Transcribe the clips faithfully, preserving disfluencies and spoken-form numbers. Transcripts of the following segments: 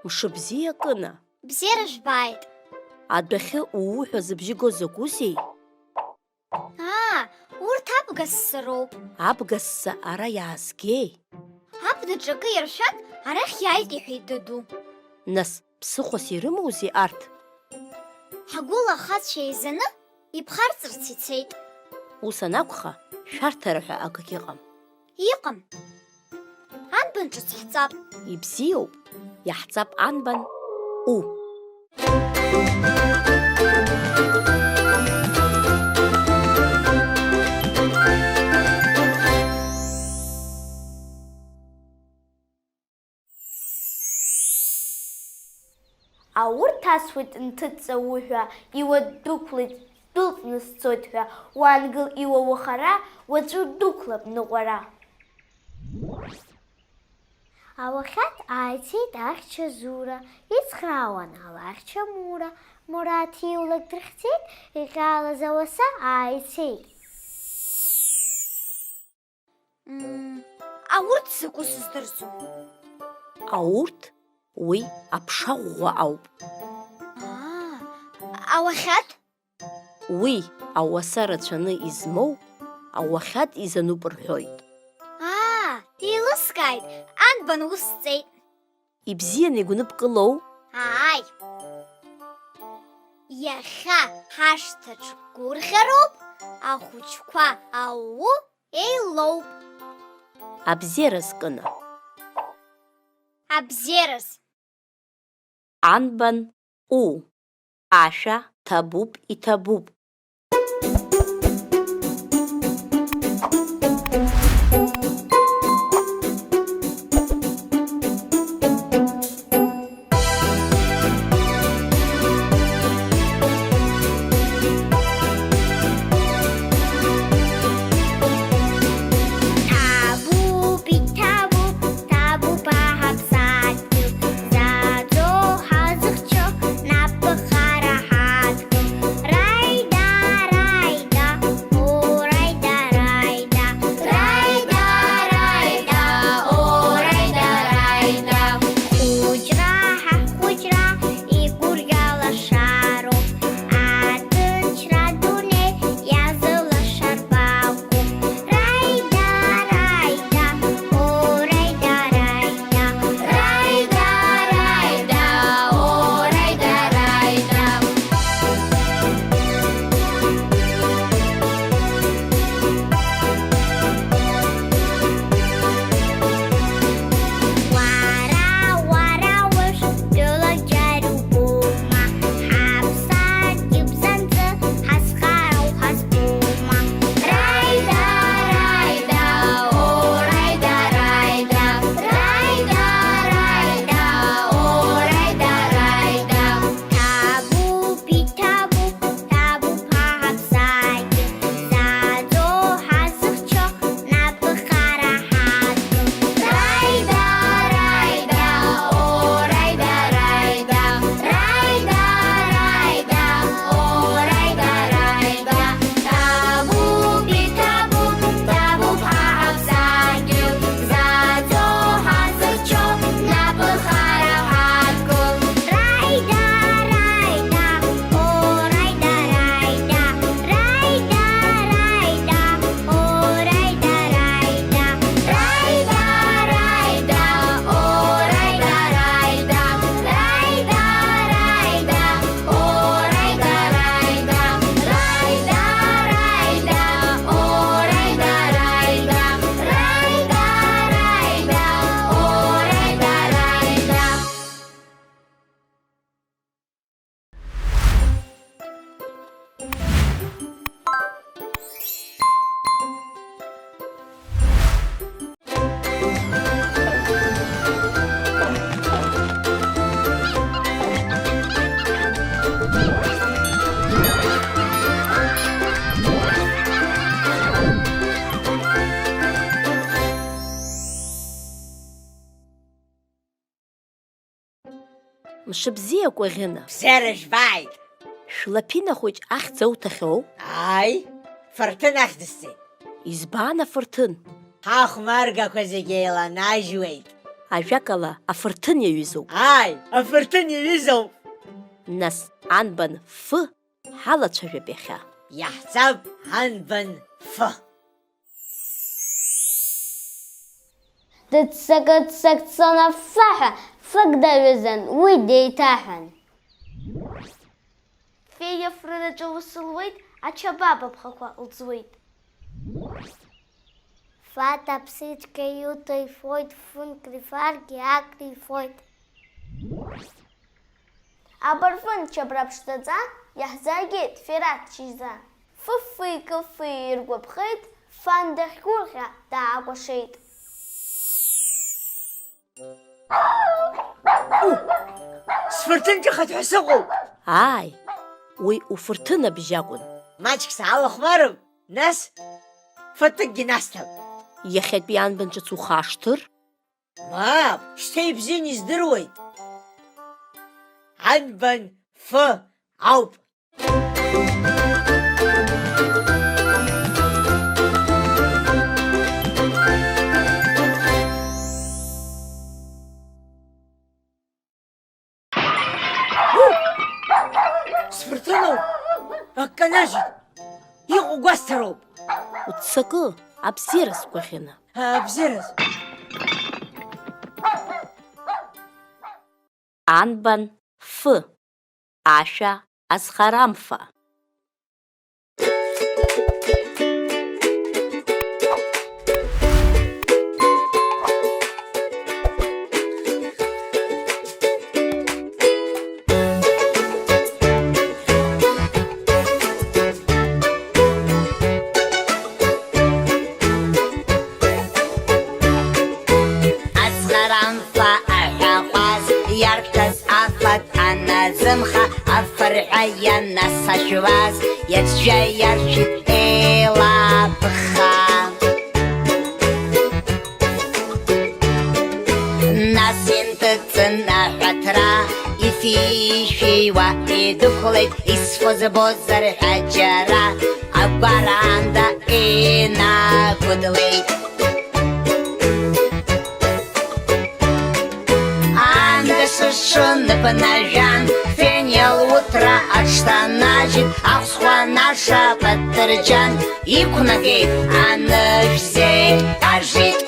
Мшыбзиа, Кына! Бзиара жәбааит! Адәахьы ууҳәа зыбжьы го закәызеи? Аа, урҭ абгасса роуп. Абгасса ара иаазгеи? Абнаҿ акы иаршәан, арахь иааит, иҳәеит даду. Нас, ԥсыхәас ирымоузеи арҭ? Ҳгәыла ахацәа еизаны иԥхарҵарц ицеит. Ус анакәха, шәарҭара ҳәа акгьы ыҟам. Иҟам. Анбан ҿыц ҳҵап? Ибзиоуп, иаҳҵап анбан у. Аурҭ асуеит нҭыҵ ҵауль ҳәа, иуадәықәлеит, сдәылҵны сцоит ҳәа, уаангыл иуауахара, уаҵәы удәықәлап ныҟәара. Ауахьад ааицеит ахьча Зура, ицхраауан алахьча Мура, Мураҭ иулак дрыхьӡеит, иҟьалаз ауаса ааицеит. Мм, аурҭ закәу сыздырӡом. Аурҭ, уи аԥша ӷәӷәа ауп. Аа, ауахьад? Уи ауаса рацәаны измоу ауахьад изануп рҳәоит. Аа, еилыскааит, анбан ус сҵеит. Ибзианы игәныпкылоу? Ааи. Иахьа ҳашҭаҿ гәырӷьароуп, ахәыҷқәа ауу еилоуп. Абзиараз, Кына. Абзиараз. Анбан у? Ашәа ҭабуп, иҭабуп. Ҭабуп, иҭабуп, ҭабуп аҳаԥсадгьыл, заӡо ҳазыхьчо, напы хара ҳадгыл. Раида, раида, о, раида, раида. Раида, раида, о, раида, раида. Хәыҷра, ҳахәыҷра, игәырӷьа лашароуп, аҭынчра адунеи иазылашар бакәу. Раида, раида, о, раида, раида. Раида, раида, о, раида, раида. Уара, уара уажә тәылак џьара убома, ҳаԥсадгьыл бзанҵы ҳазхароу ҳазбома. Раида, раида, о, раида, раида. Раида, раида, о, раида, раида. Ҭабуп, иҭабуп, ҭабуп ҳаҳаԥсадгьыл, заӡо ҳазыхьчо, напы хара ҳадгыл. Раида, раида, о, раида, раида. Раида, раида, о, раида, раида. Ҭабуп, иҭабуп, ҭабуп ҳаҳаԥсадгьыл, заӡо ҳазыхьчо, напы хара ҳадгыл. Раида, раида, о, раида, раида. Раида, раида, о, раида, раида. Раида, раида, о, раида, раида. Раида, раида, о, раида, раида. Раида, раида, о, раида, раида. Раида, раида, о, раида, раида. Мшыбзиа, Кәаӷьына! Бзиара жәбааит! Шәлаԥина хәыҷ ахьӡ ауҭахьоу? Ааи, Фырҭын ахьӡысҵеит. Избан афырҭын? Ҳахәмаргақәа зегьы еиланажьуеит. Ажәакала, афырҭын иаҩызоуп. Ааи, афырҭын иаҩызоуп. Нас, анбан фы ҳалацәажәап иахьа. Иаҳҵап анбан фы. Дыццакы-ццак дцон аффаҳәа, фык даҩызан, уи деиҭаҳәан. Феиа фрыраҿы ус луеит, ачабаба бӷақәа лҵуеит. Фата ԥсыцәгьа иуҭо ифоит, фынк рифаргьы ак рифоит. Абырфын чабра ԥшӡаӡа, иаҳзааргеит ферак чыжьӡа. Фыффи кыффи иргәаԥхеит, фан дахьгәырӷьа даакәашеит. Сфырҭын ҿахеит ҳәа сыҟоуп. Ааи, уи уфырҭын абжьы акәын. Маҷк саалахәмарып, нас фатәыкгьы насҭап. Иахьатәи анбан ҿыц ухашҭыр? Мап, шьҭа ибзианы издыруеит. Анбан фы ауп. Сфырҭыноуп, акы канажьит, иҟоу гәасҭароуп. Уццакы, абзиара сгәаӷьны. Абзиараз. Анбан фы, ашәа азхарамфа. Азхарамфа аҳәаҟәаз иарҭаз афатә аназымха, афырҳәа ианасашәуаз, иацәа иаршәит еилаԥха. Нас инҭыҵын аҳәаҭра, ифишәиуа идәықәлеит, исфо збозар ҳәа џьара, агәараанда инагәыдлеит. Аанда шышы ныԥнажәан, фен иалуҭра аҽҭанажьит, ахәсхәа наша патырџьан иқәнагеит, анышә зегь ажит.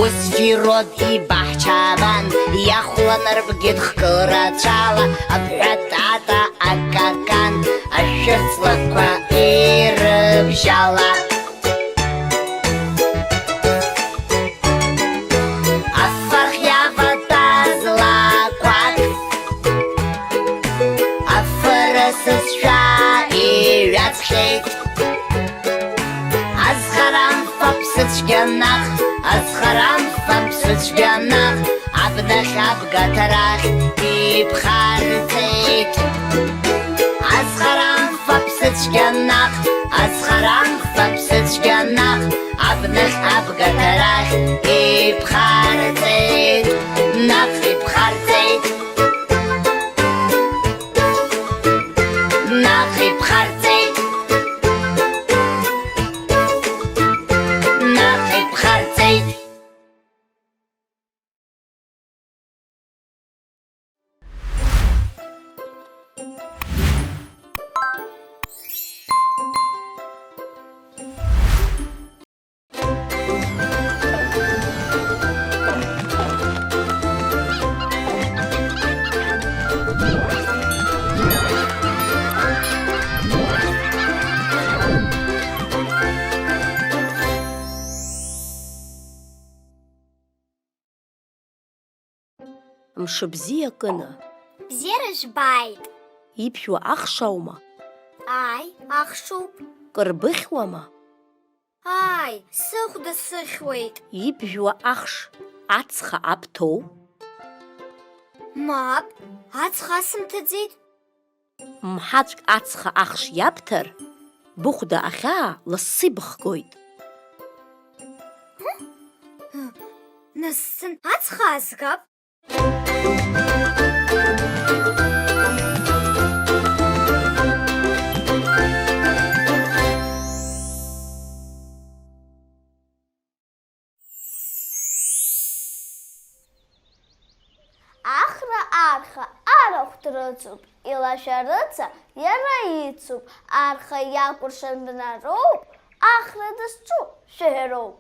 Ус Фирод ибаҳчабан иахәлан рбгьы хкы рацәала, абҳәа тата акакан ашәырҵлақәа ирыбжьала. Афырхь иаватәаз лақәак афырсызшәа иҩаҵхьеит. Азхарамфа ԥсыцәгьа наҟ, азхарамфа ԥсыцәгьа наҟ, абнахь абгаҭарахь иԥхарҵеит. Азхарамфа ԥсыцәгьа наҟ, азхарамфа ԥсыцәгьа наҟ, абнахь абгаҭарахь иԥхарҵеит, наҟ иԥхарҵеит. Наҟ иԥхарҵеит. Наҟ иԥхарҵеит. Мшыбзиа, Кына. Бзиара жәбааит! Ибжәуа ахш аума? Ааи, ахшоуп. Кыр быхьуама? Ааи, сыхәда сыхьуеит. Ибжәуа ахш ацха абҭоу? Мап, ацха асымҭаӡеит. Мҳаҵәк ацха ахш иабҭар, быхәда ахьаа лассы ибыхгоит. Нас сцын ацха аазгап. Ахра арха арахә дрыцуп, илашәарыца иара ицуп, арха иакәыршан бнароуп, ахра дызҿу шәаҳәароуп.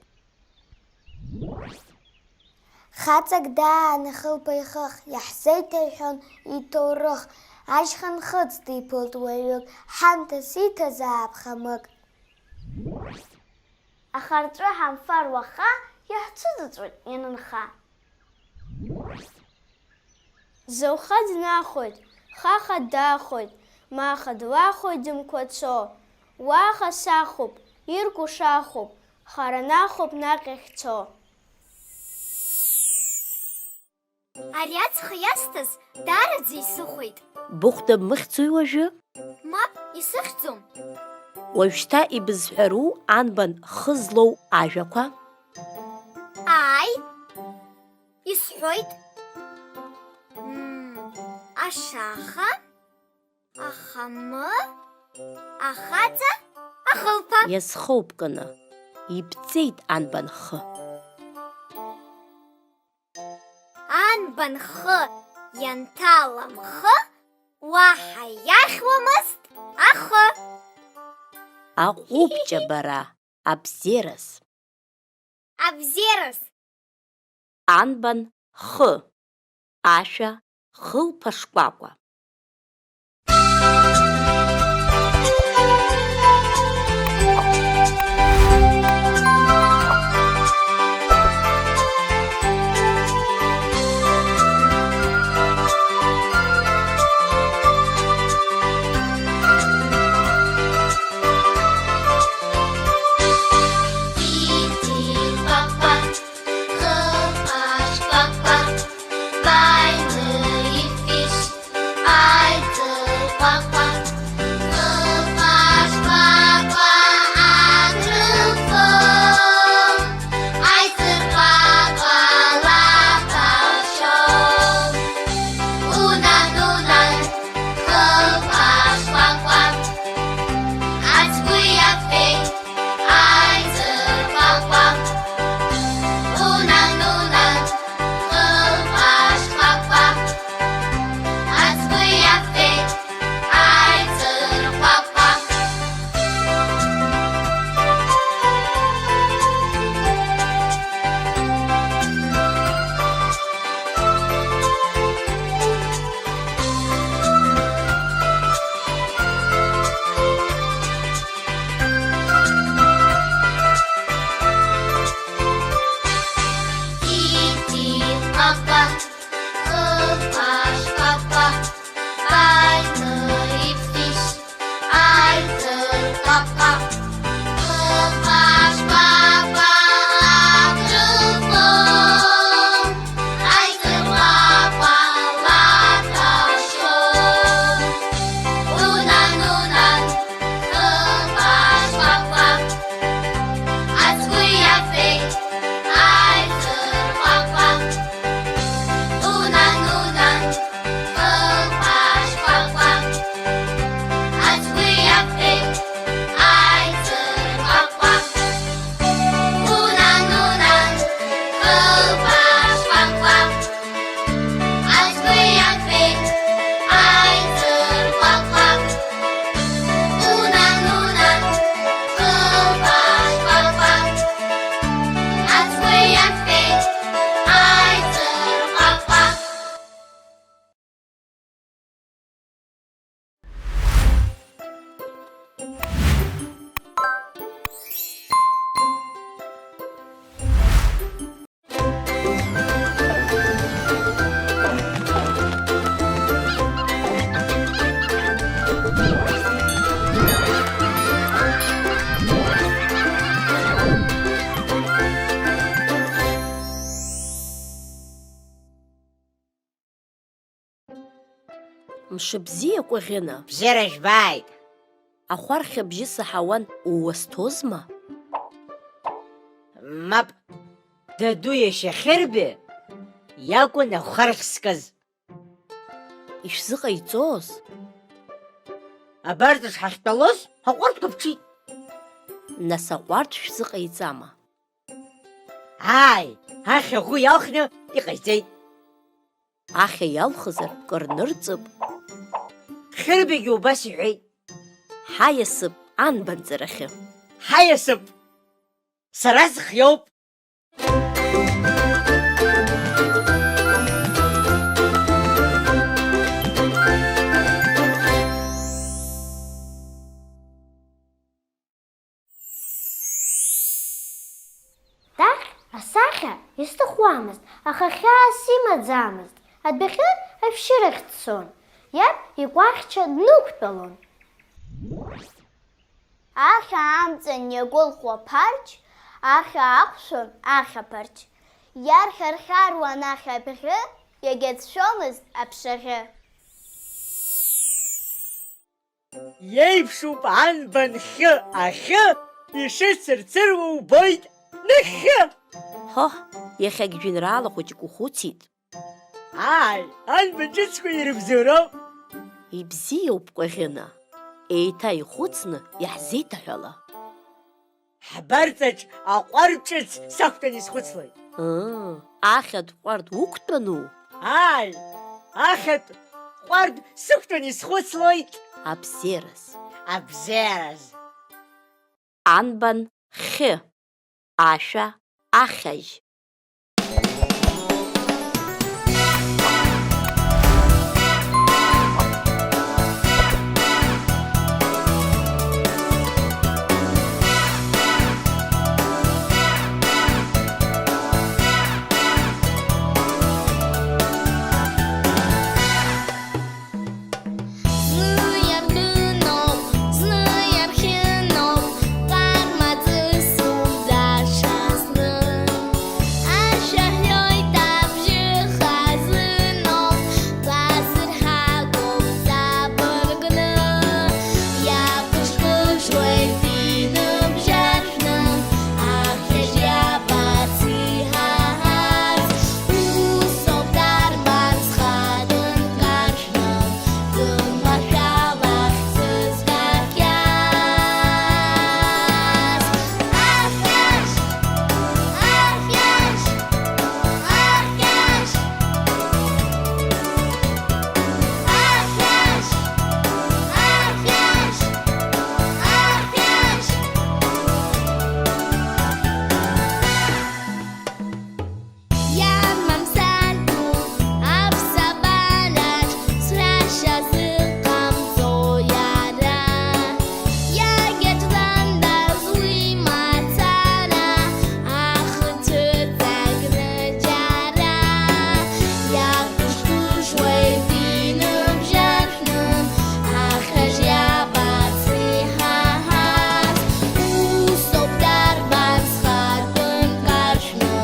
Хаҵак даан ахылԥа ихых, иаҳзеиҭеиҳәон иҭоурых, ашьха нхыҵ диԥылт уаҩык, ҳамҭас иҭазаап хамык. Аха рҵәы ҳамфар уаха, иаҳцәыҵыҵәоит ианынха. Зауха днахоит, хаха дахоит, маха длахоит дымқәацо. Уаха сахуп, ирку шахуп, хара нахуп наҟ иахьцо. Ари ацха иасҭаз даараӡа исыхәеит. Быхәда бмыхьӡои уажәы? Мап, исыхьӡом. Уажәшьҭа ибызҳәару анбан хы злоу ажәақәа? Ааи, исҳәоит. М, ашаха, ахамы, ахаҵа, ахылԥа. Иазхоупкны, ибҵеит анбан хы. Анбан хы ианҭаламхы, уаҳа иахьуамызт ахы. Аҟәыбҷа бара, абзераз. Абзераз. Анбан хы, ашәа хылԥа шкәакәа. Мшыбзиа, Кәаӷьына! Бзиара жәбааит! Ахәархь абжьы саҳауан, ууасҭозма? Мап, даду иашьа Хьырби иакәын ахәархь зкыз. Ишәзыҟаиҵоз? Абарҵа шҳахьтәалоз аҟәардәқәа ԥҽит. Нас аҟәардә шәзыҟаиҵама? Ааи, ахьа ӷәы иалхны иҟаиҵеит. Ахьа иалхызар, кыр нырҵып. Хьырбегьы убас иҳәеит. Ҳаиасып анбанҵарахьы. Ҳаиасып! Сара схиоуп! Даҟь асахьа исҭахуамызт, аха хьаас имаӡамызт. Адәахьы ашәшьырахь дцон, иаб икәахьча днықәтәалон. Ахьа амҵан иагәылхуа Ԥарч, ахьа ақәшәон ахьаԥарч. Иархьархьаруан ахьа абӷьы, иагьацәшәомызт аԥшаӷьы. Иеиԥшуп анбан хьы ахьы, ишыцырцыруа убоит нахьхьы! Ҳоҳ, иахьагь жәеинраала хәыҷык ухәыцит. Ааи, анбан ҿыцқәа ирыбзоуроуп! Ибзиоуп, Кәаӷьына, еиҭа ихәыцны иаҳзеиҭаҳәала. Ҳбарҵаҿ аҟәардә ҿыц сақәтәан исхәыцлоит. Ыы, ахьатә ҟәардә уқәтәану? Ааи, ахьатә ҟәардә сықәтәан исхәыцлоит. Абзиараз. Абзиараз. Анбан хьы, ашәа ахьажь. Зны иардыноуп, зны иархьыноуп, ҟармаҵысуп даҽазны. Ашәа ҳәоит абжьы хазыноуп, гәазырҳагоуп ҵабыргны. Иаҟыш-ҟышуеит иныбжьаршәны, ахьажь иабац иҳаҳаз. Усоуп дарбан зхатәын каршәны, бымашәала ҳзызгахьаз. Ахьажь! Ахьажь! Ахьажь! Ахьажь! Ахьажь! Ахьажь! Иан мамзаргьы аԥсабараҿ срашьа зыҟамҵо иара, иагьаҿландаз уи мацара, ахы цәыҵакны џьара, иақәышқәышуеит иныбжьаршәны, ахьажь иабац иҳаҳаз, усоуп дарбан зхатәын каршәны,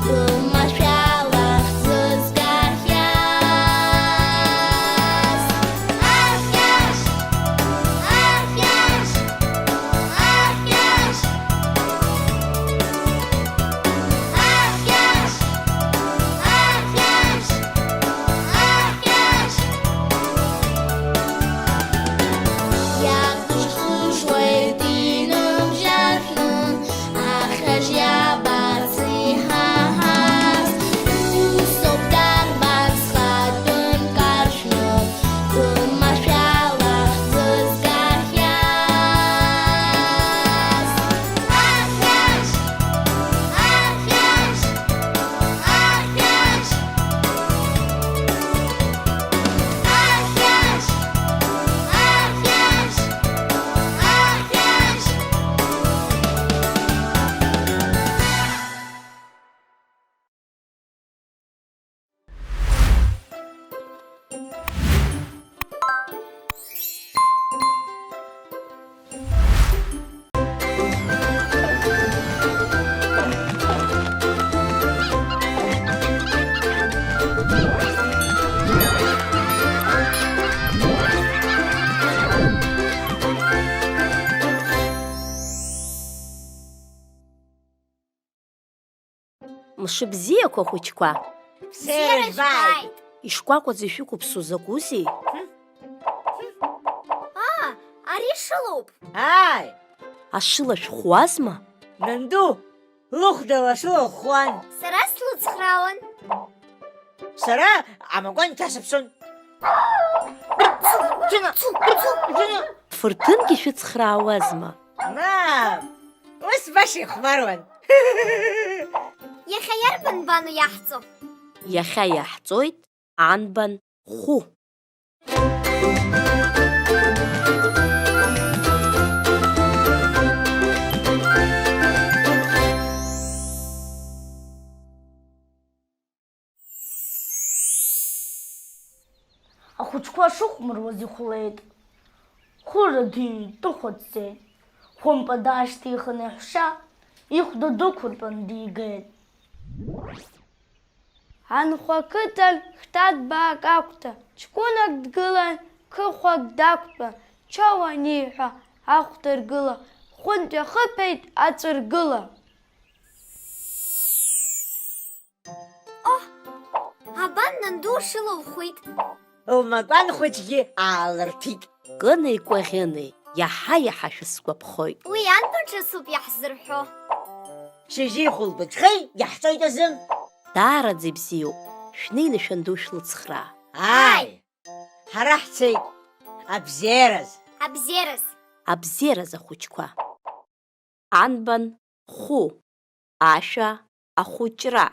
бымашәала ҳзызгахьаз. Ахьажь! Ахьажь! Ахьажь! Ахьажь! Ахьажь! Ахьажь! Иаҟыш-ҟышуеит иныбжьаршәны, ахьажь иабац иҳаҳаз. Усоуп дарбан зхатәын каршәны, бымашәала ҳзызгахьаз. Ахьажь! Ахьажь! Ахьажь! Ахьажь! Ахьажь! Ахьажь! Мшыбзиақәа, хәыҷқәа! Бзиара жәбааит! Ишкәакәаӡа ишәықәыԥсоу закәызеи? Аа, ари шылоуп! Ааи! Ашыла шәхуазма? Нанду, лыхәда лашыла лхуан. Сара слыцхраауан. Сара амакәан ҭасыԥсон. Фырҭынгьы шәыцхраауазма? Мап, ус баша ихәмаруан. Иахьа иарбан бану иаҳҵо? Иахьа иаҳҵоит анбан хәы. Ахәыҷқәа шыхәмаруаз ихәлеит. Хәыра ду итәы хәыцӡеит. Хәымпа даашьҭихын иаҳәшьа, ихәда дықәыртәан дигеит. Анхәа қыҭан хҭа ҭбаак акәҭа, ҷкәынак дгылан, қыхәак дақәтәан, чоу аниҳәа, ахә дыргыла, хәынтә иахыԥеит аҵәыргыла. Оҳ, абан нанду шылылхәит. Лмакәан хәыҷгьы аалырҭит. Кыни Кәаӷьыни, иаҳа-иаҳа шәысгәаԥхоит. Уи анбан ҿыцуп иаҳзырҳәо? Шьыжьи хәылбыҽхеи иаҳҵоит азы. Даараӡа ибзиоуп, шәнеины шәанду шәлыцхраа. Ааи, ҳара ҳцеит. Абзиараз. Абзиараз. Абзиараз ахәыҷқәа. Анбан хәы, ашәа ахәыҷра.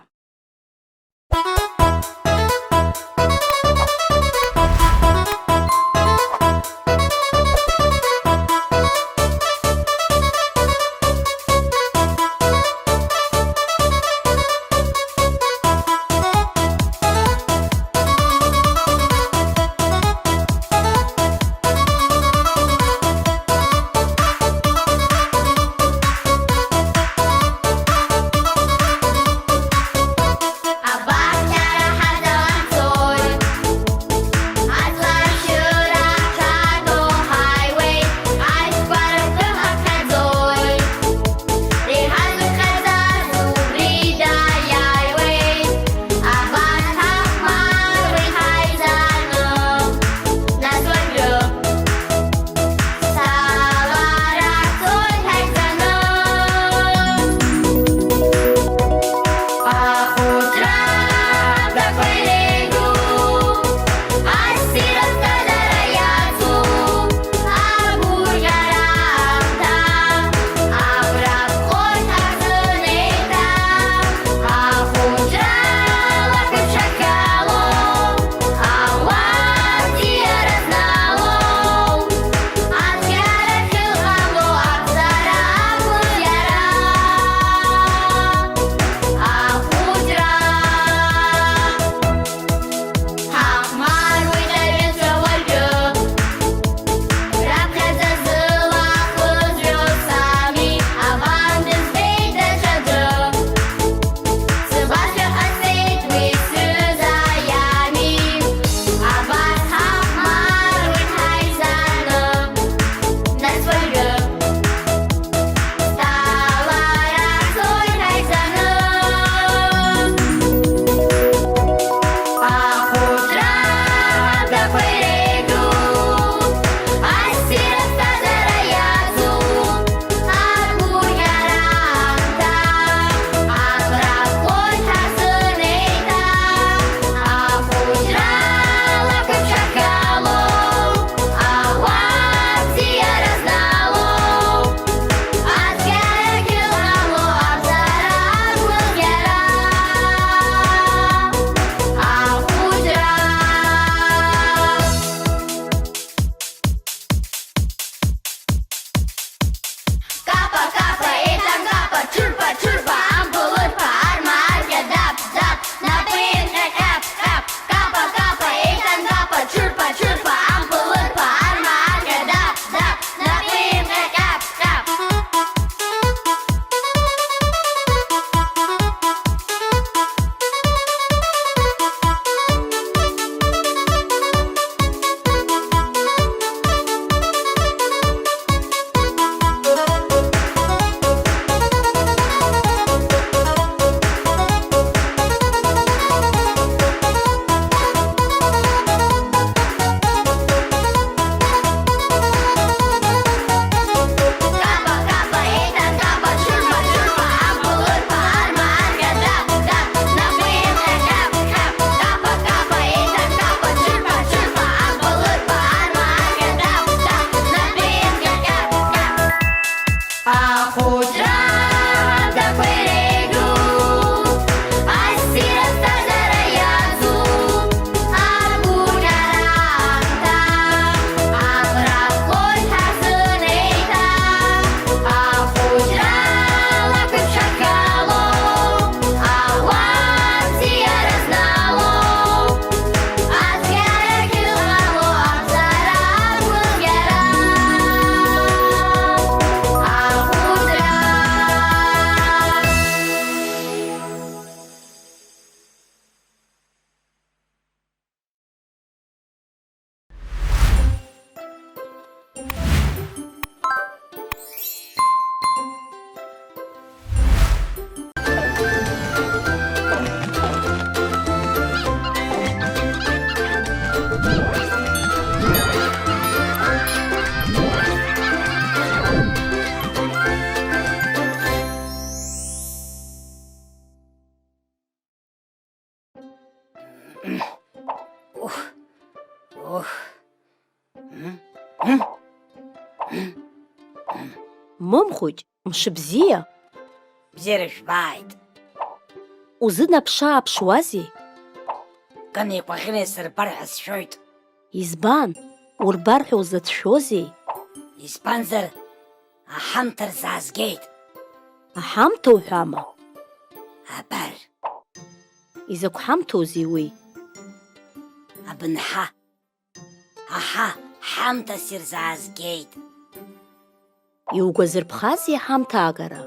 Мымхәыҷ, мшыбзиа! Бзиара жәбааит! Узынаԥш-ааԥшуазеи? Кын икәаӷьны исырбар ҳәа сшәоит. Избан? Урбар ҳәа узацәшәозеи? Избанзар, аҳамҭа рзаазгеит. Аҳамҭа уҳәама? Абар. Изакә ҳамҭоузеи уи? Абынҳа. Аҳа, ҳамҭас ирзаазгеит. Иугәазырԥхазеи ҳамҭа агара?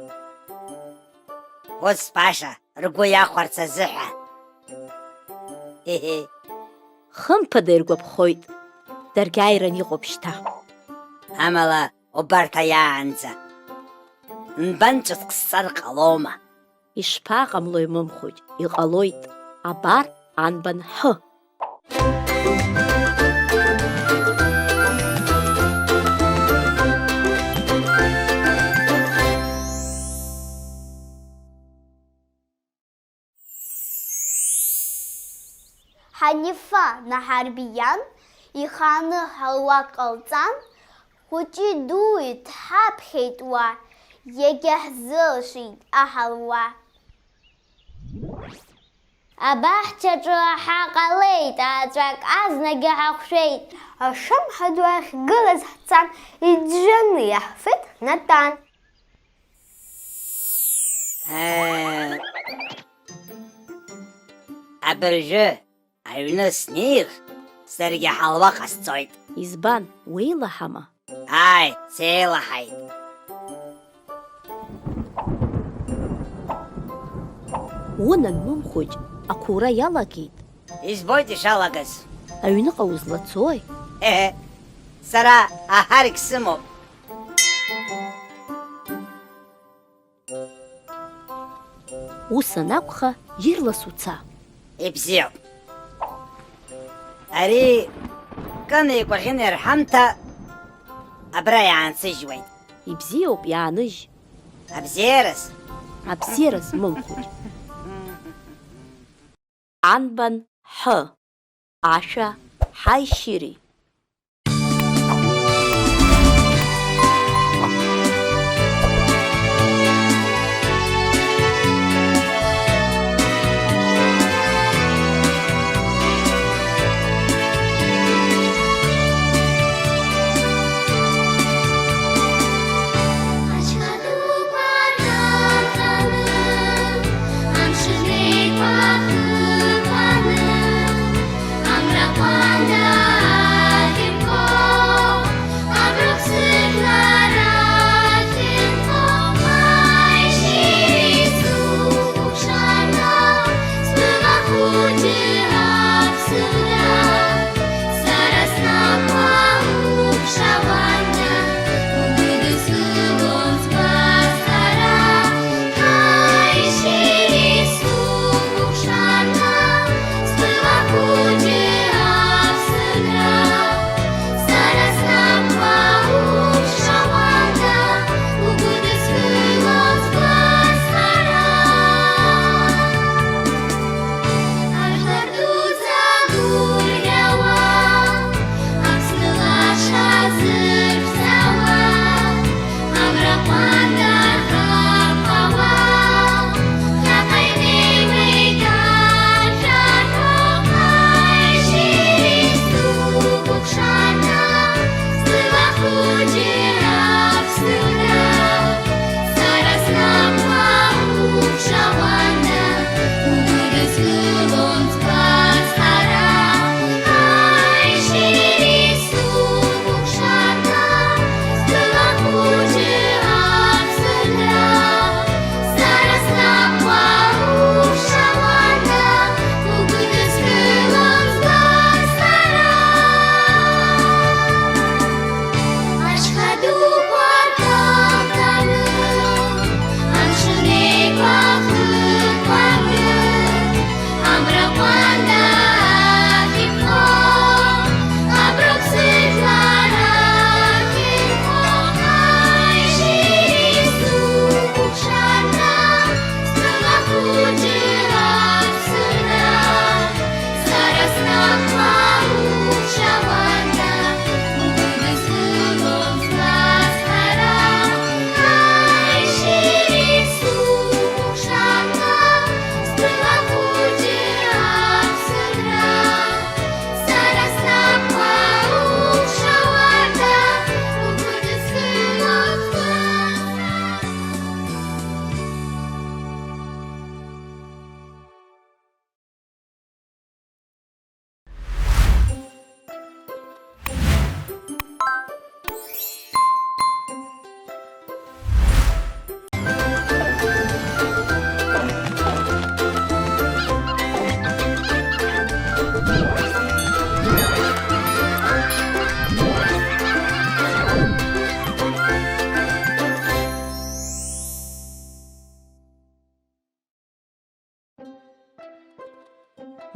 Ус баша ргәы иахәарц азыҳәа. Хымԥада иргәаԥхоит, даргьы ааиран иҟоуп шьҭа. Амала убарҭ аиаанӡа нбан ҿыцк сҵар ҟалома? Ишԥаҟамлои, Мымхәыҷ, иҟалоит, абар, анбан ҳы! Ҳанифа Наҳарбиан ихааны ҳалуак ҟалҵан, хәыҷи-дуи дҳаԥхьеит уа, иагьаҳзылшеит аҳалуа. Абаҳчаҿы аҳа ҟалеит, аҵәак азнагьы ҳахәшәеит. Ашамҳа ду ахьгылаз ҳцан, иӡәӡәаны иаҳфеит ҳнатәан. Э, абыржәы аҩны снеир, саргьы ҳалуа ҟасҵоит. Избан, уеилаҳама? Ааи, сеилаҳаит. Унан, Мымхәыҷ, ақәура иалагеит. Избоит ишалагаз. Аҩныҟа узлацои? Ҳе-ҳе, сара аҳаргь сымоуп. Ус анакәха, ирлас уца. Ибзиоуп. Ари Кыни Кәаӷьыни рҳамҭа абра иаансыжьуеит. Ибзиоуп, иааныжь. Абзиараз. Абзиараз, Мымхәыҷ. Анбан ҳы, ашәа ҳаишьыри.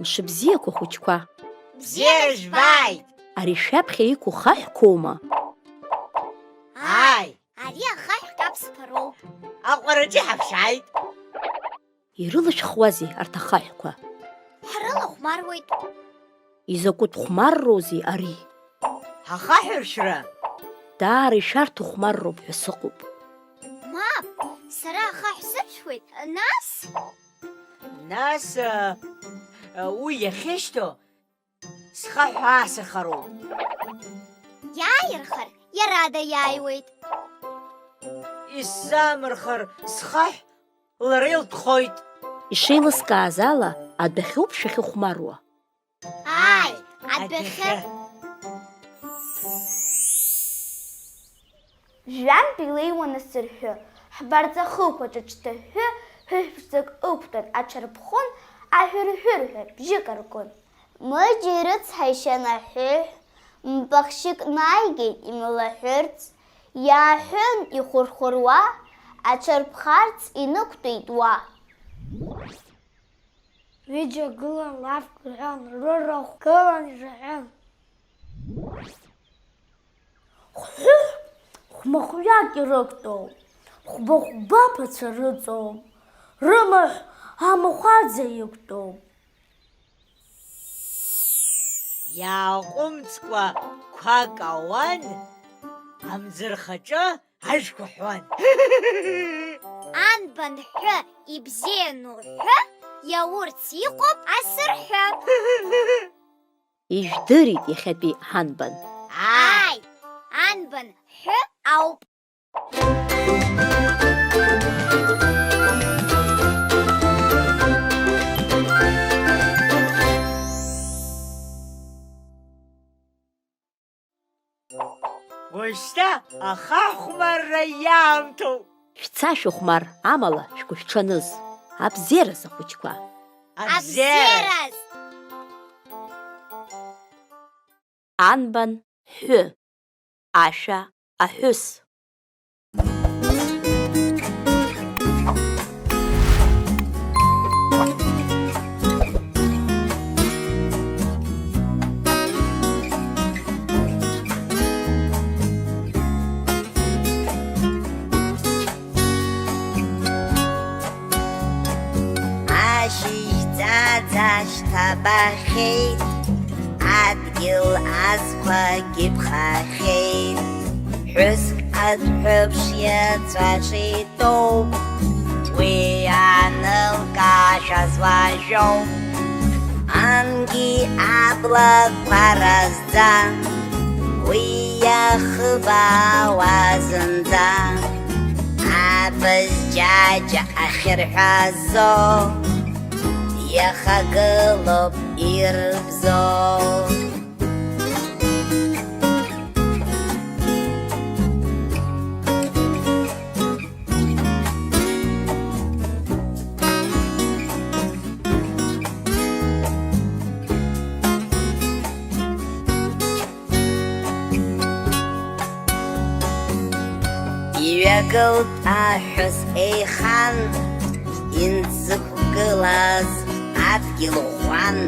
Мшыбзиақәа, хәыҷқәа! Бзиара жәбааит! Ари шәаԥхьа иқәу хаҳәқәоума? Ааи! Ари ахаҳә каԥсқәа роуп. Аҟәараҿы иҳаԥшааит. Ирылашәхуазеи арҭ ахаҳәқәа? Ҳрылахәмаруеит. Изакәытә хәмарроузеи ари? Ахаҳә ршәра? Даара ишәарҭахәмарроуп ҳәа сыҟоуп. Мап, сара ахаҳә сыршәуеит, нас? Нас, а, а, уи иахьышьҭоу схаҳә аасырхароуп. Иааирхар, иара даиааиуеит. Исзаамырхар схаҳә лара илтәхоит. Ишеилыскааз ала, адәахьоуп шәахьыхәмаруа. Ааи, адәахьы. Жәантә илеиуан асырҳәы, ҳбарҵа хықәаҿ аҽҭыҳәҳәы, ҳәыҳә ԥшӡак ықәтәан аҽарԥхон, аҳәырҳәырҳәа бжьык аркын. Мыџьа ирыцҳаишьан аҳәыҳә, мпахьшьык нааигеит имлаҳәырц, иааҳәын ихәырхәыруа, аҽарԥхарц инықәтәеит уа. Ҩыџьа гылан лафк рҳәон, рырахә гылан ирҳәон. Хәҳәыҳә хәмахәҩак ирықәтәоуп, хәба-хәба ԥацәа рыҵоуп, рымаҳә амахәаӡа иқәтәоуп. Иааҟәымҵкәа қәак ауан, амӡырхаҿы ажәқәа ҳәуан. Анбан ҳәы ибзиану ҳәы иаурц иҟоуп асырҳәы. Ижәдырит иахьатәи ҳанбан? Ааи, анбан ҳәы ауп. Уажәшьҭа ахаҳә хәмарра иаамҭоуп. Шәца шәыхәмар, амала шәгәышәҽаныз. Абзиараз, ахәыҷқәа! Абзиараз! Анбан ҳәы. Ашәа аҳәыс. Ашьыжь ӡаӡа шьҭабахьеит, адгьыл азқәагьы ԥхахьеит. Ҳәыск адәҳәыԥш иаҵәаҿы итәоуп, уи анылкаашәаз уажәоуп. Ангьы аблақәа разӡа, уи иахыбаауа зынӡа. Абз џьаџьа ахьырҳәазо, иахагылоуп ирбзо. Иҩагылт аҳәыс еихан, инзықәгылаз адгьыл ӷәӷәан.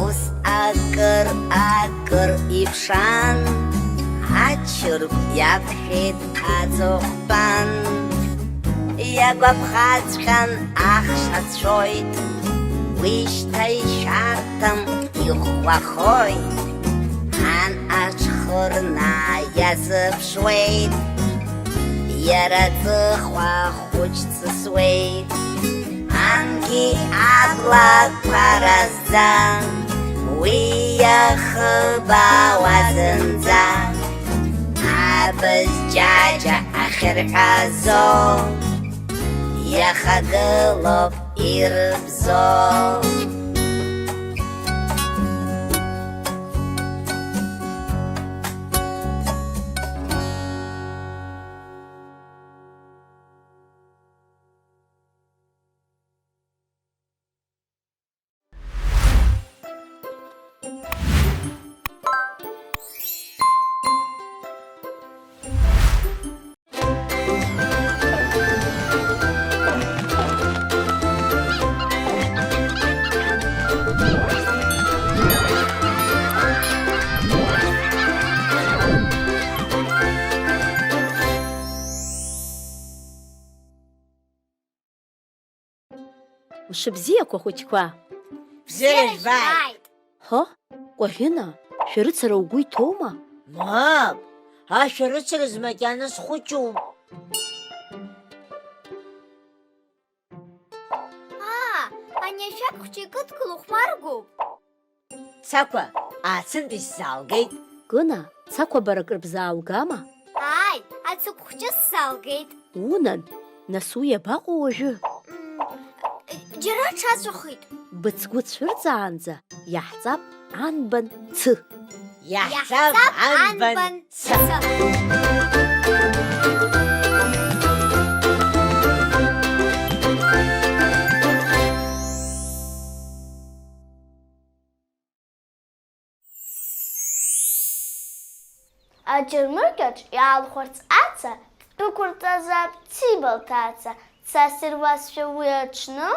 Ус акыр-акыр иԥшаан, ачыргә иақәшәеит аҵыхәтәан. Иагәаԥхаҵәҟьан ахш ацәоит, уи шьҭа ишәарҭам, иӷәӷәахоит. Ан аҽхырнаа иазыԥшуеит, иара аҵыхәа хәыҷ ҵысуеит. Ангьы аблақәа разӡа, уи иахыбаауа зынӡа. Абз џьаџьа ахьырҳәазо, иахагылоуп ирбзо. Мшыбзиақәа, хәыҷқәа! Бзиара жәбааит! Ҳо, Кәаӷьына, шәарыцара угәы иҭоума? Мап, ашәарыцараз макьана схәыҷуп. Аа, ани ашәақь хәҷы икыдгыло хәмаргоуп. Цақәа, ацынтә исзаалгеит. Кына, Цақәа, бара акрыбзаалгама? Ааи, ацыгә хәҷы сзаалгеит. Унан, нас уи иабаҟоу уажәы? М, џьара аҽаҵәахит. Быцгәы цәырҵаанӡа иаҳҵап анбан цы. Иаҳҵап анбан цы. Аџьармыкьаҿ иаалхәарц аца, ддәықәырҵазаап Циба лҭаца, цас ируазшәа уи аҽны,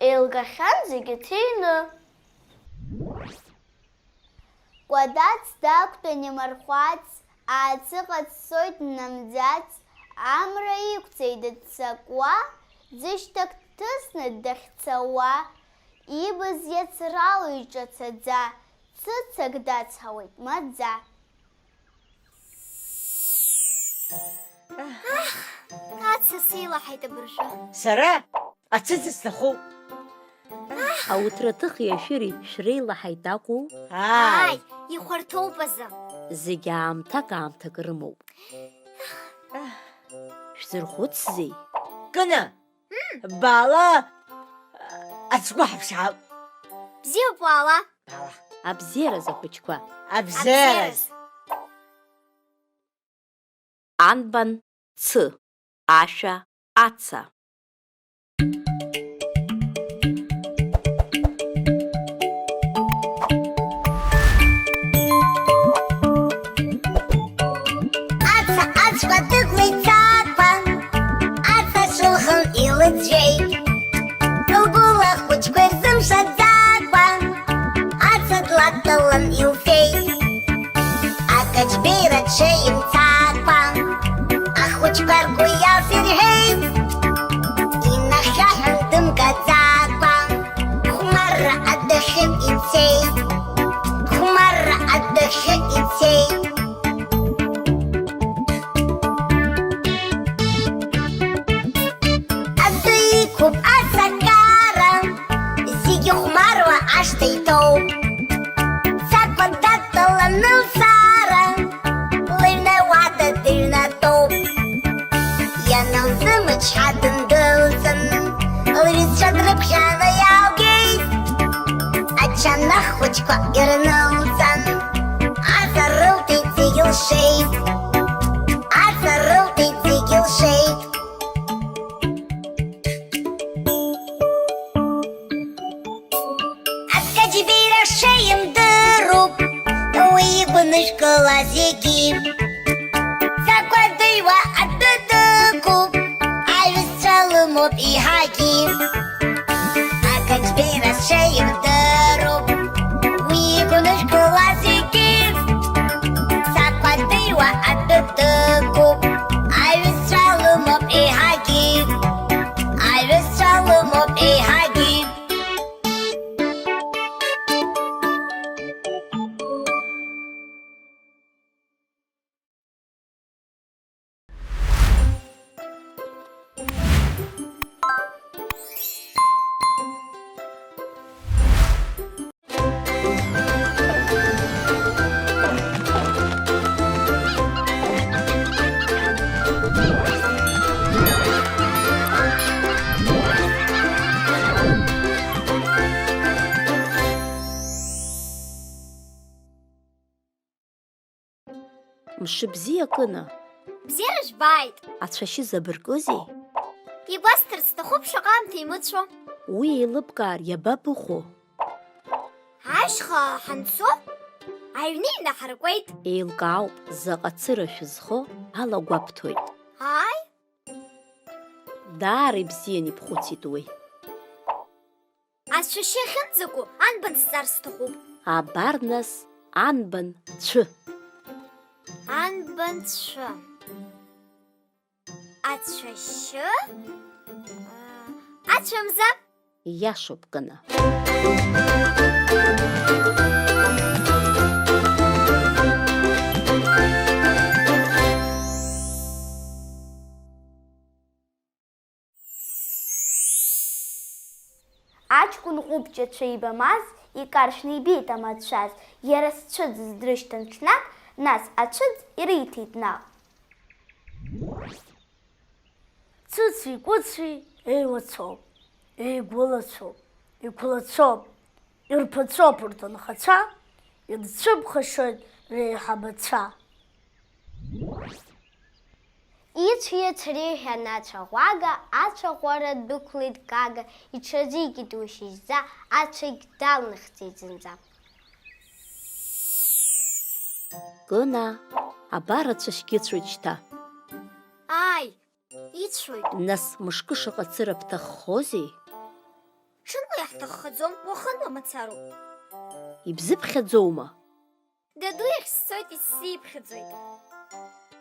еилгахьан зегьы ҭины. Кәадац дақәтәан имархәац, ааҵыҟа дцоит днамӡац, амра иқәҵеит дццакуа, ӡышьҭак дҭысны дахьцауа, ибз иацрало иҿацаӡа, цыцак дацҳауеит маӡа. Аҳ, аца сеилаҳаит абыржәы. Сара ацыца сҭахуп. Ауҭраҭыхи ашәыри шәреилаҳаит акәу? Ааи, ихәарҭоуп азы. Зегь аамҭак-аамҭак рымоуп. Шәзырхәыцзеи? Кына! Баала, ацгәы ҳаԥшаап. Бзиоуп, уаала. Баала. Абзиаразы, ахәыҷқәа. Абзиаразы. Анбан цы, ашәа аца. Аца ацәқәа дықәлеит Цақәа, аца шылхын илыӡәӡәеит. Лгәыла хәыҷқәа ирзымшаӡакәа, аца длатталан илфеит. Акаҷбеира ҽеимцакәа, ахәыҷқәа ргәы иалс ирҳәеит, инахьаҳәын дымгаӡакәа, хәмарра адәахьы ицеит, хәмарра адәахьы ицеит. Адәы иқәуп асакара, зегьы хәмаруа ашҭа иҭоуп. Цақәа дадтәаланы лцара, лыҩны ауада дыҩнатәоуп. Ианылзымычҳа дындәылҵын, лҩызцәа дрыԥхьаны иаалгеит. Ачанах хәыҷқәа ирнылҵан, аҵа рылҭеит зегь лшеит. Аҵа рылҭеит зегь лшеит. Акаҷбеира шеимдыруп, уи игәынышәкыла зегьы. Цақәа дыҩуа адәы дықәуп, аҩызцәа лымоуп еиҳагьы. Акаҷбеира шеимдыруп, уи игәынышәкыла зегьы. Цақәа дыҩуа адәы дықәуп, аҩызцәа лымоуп еиҳагьы. Аҩызцәа лымоуп еиҳагьы. Мшыбзиа, Кына! Бзиара жәбааит! Ацәашьы забыркызеи? Игәасҭарц сҭахуп шаҟа аамҭа имыцәо. Уи еилыбкаар иабабыхәо? Ашьха ҳанцо, аҩны инаҳаркуеит. Еилкаауп, заҟа цыра шәызхо алагәабҭоит. Ааи. Даара ибзиан ибхәыцит уи. Ацәашьы ахьынӡаку анбан сҵар сҭахуп. Абар нас анбан цәы. Анбан цәы. Ацәашьы? А, ацәамза? Ииашоуп, Кына. Аҷкәын ҟәыбҷацәа ибамаз икаршәны ибеит амацәаз, иара зцәыӡыз дрышьҭан ҽнак, нас ацәыӡ ириҭеит наҟ. Цыци-кәыци еилацоуп, еигәылацәоуп, иқәлацәоуп, ирԥацәоуп урҭ анхацәа, ирцәыԥхашьоит реиҳабацәа. Ицәиац реиҳәан ацәаӷәага, ацәаӷәара дәықәлеит Гага, иҽазикит уи шьыжьӡа, ацәагь далнахӡеит зынӡа. Кына, абар ацәашьгьы ыцәоит шьҭа. Ааи, ицәоит. Нас мышкы шаҟа цыра бҭаххозеи? Ҽынла иаҳҭаххаӡом, уахынла мацароуп. Ибзыԥхьаӡоума? Даду иахь сцоит, исзиԥхьаӡоит.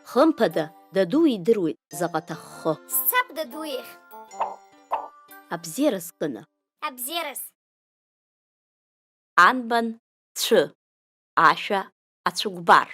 Хымԥада, даду идыруеит заҟа ҭаххо. Сцап даду иахь. Абзиараз, Кына. Абзиараз. Анбан цәы, ашәа ацәыкәбар.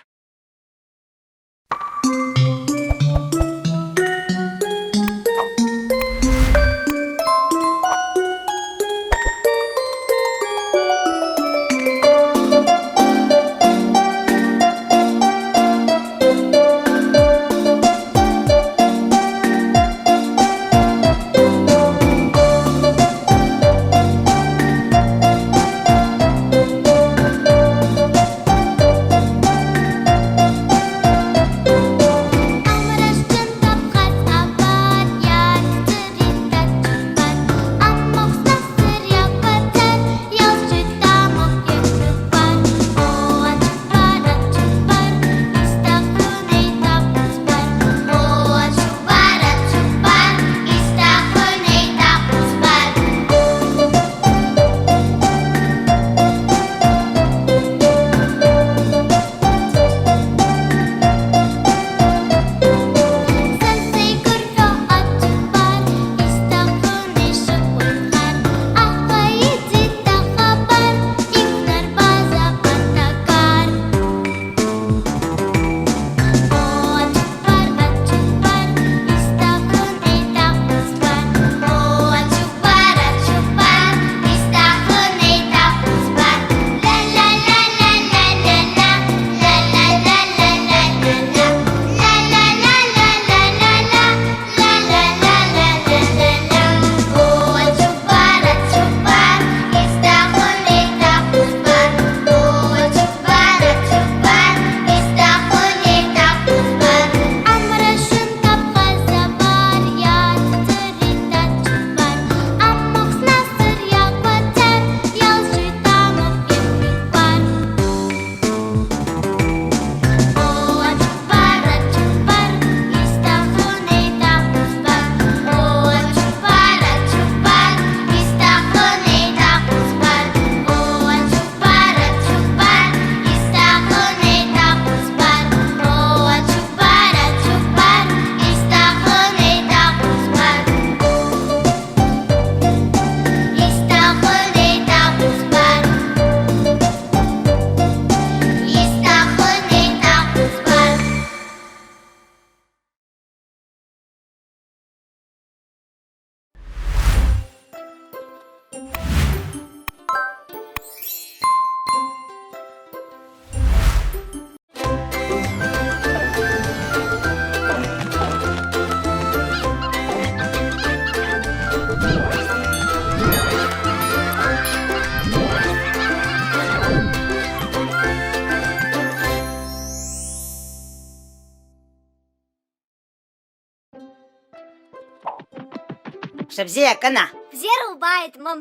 Мшыбзиа, Кына! Бзиара убааит, мам!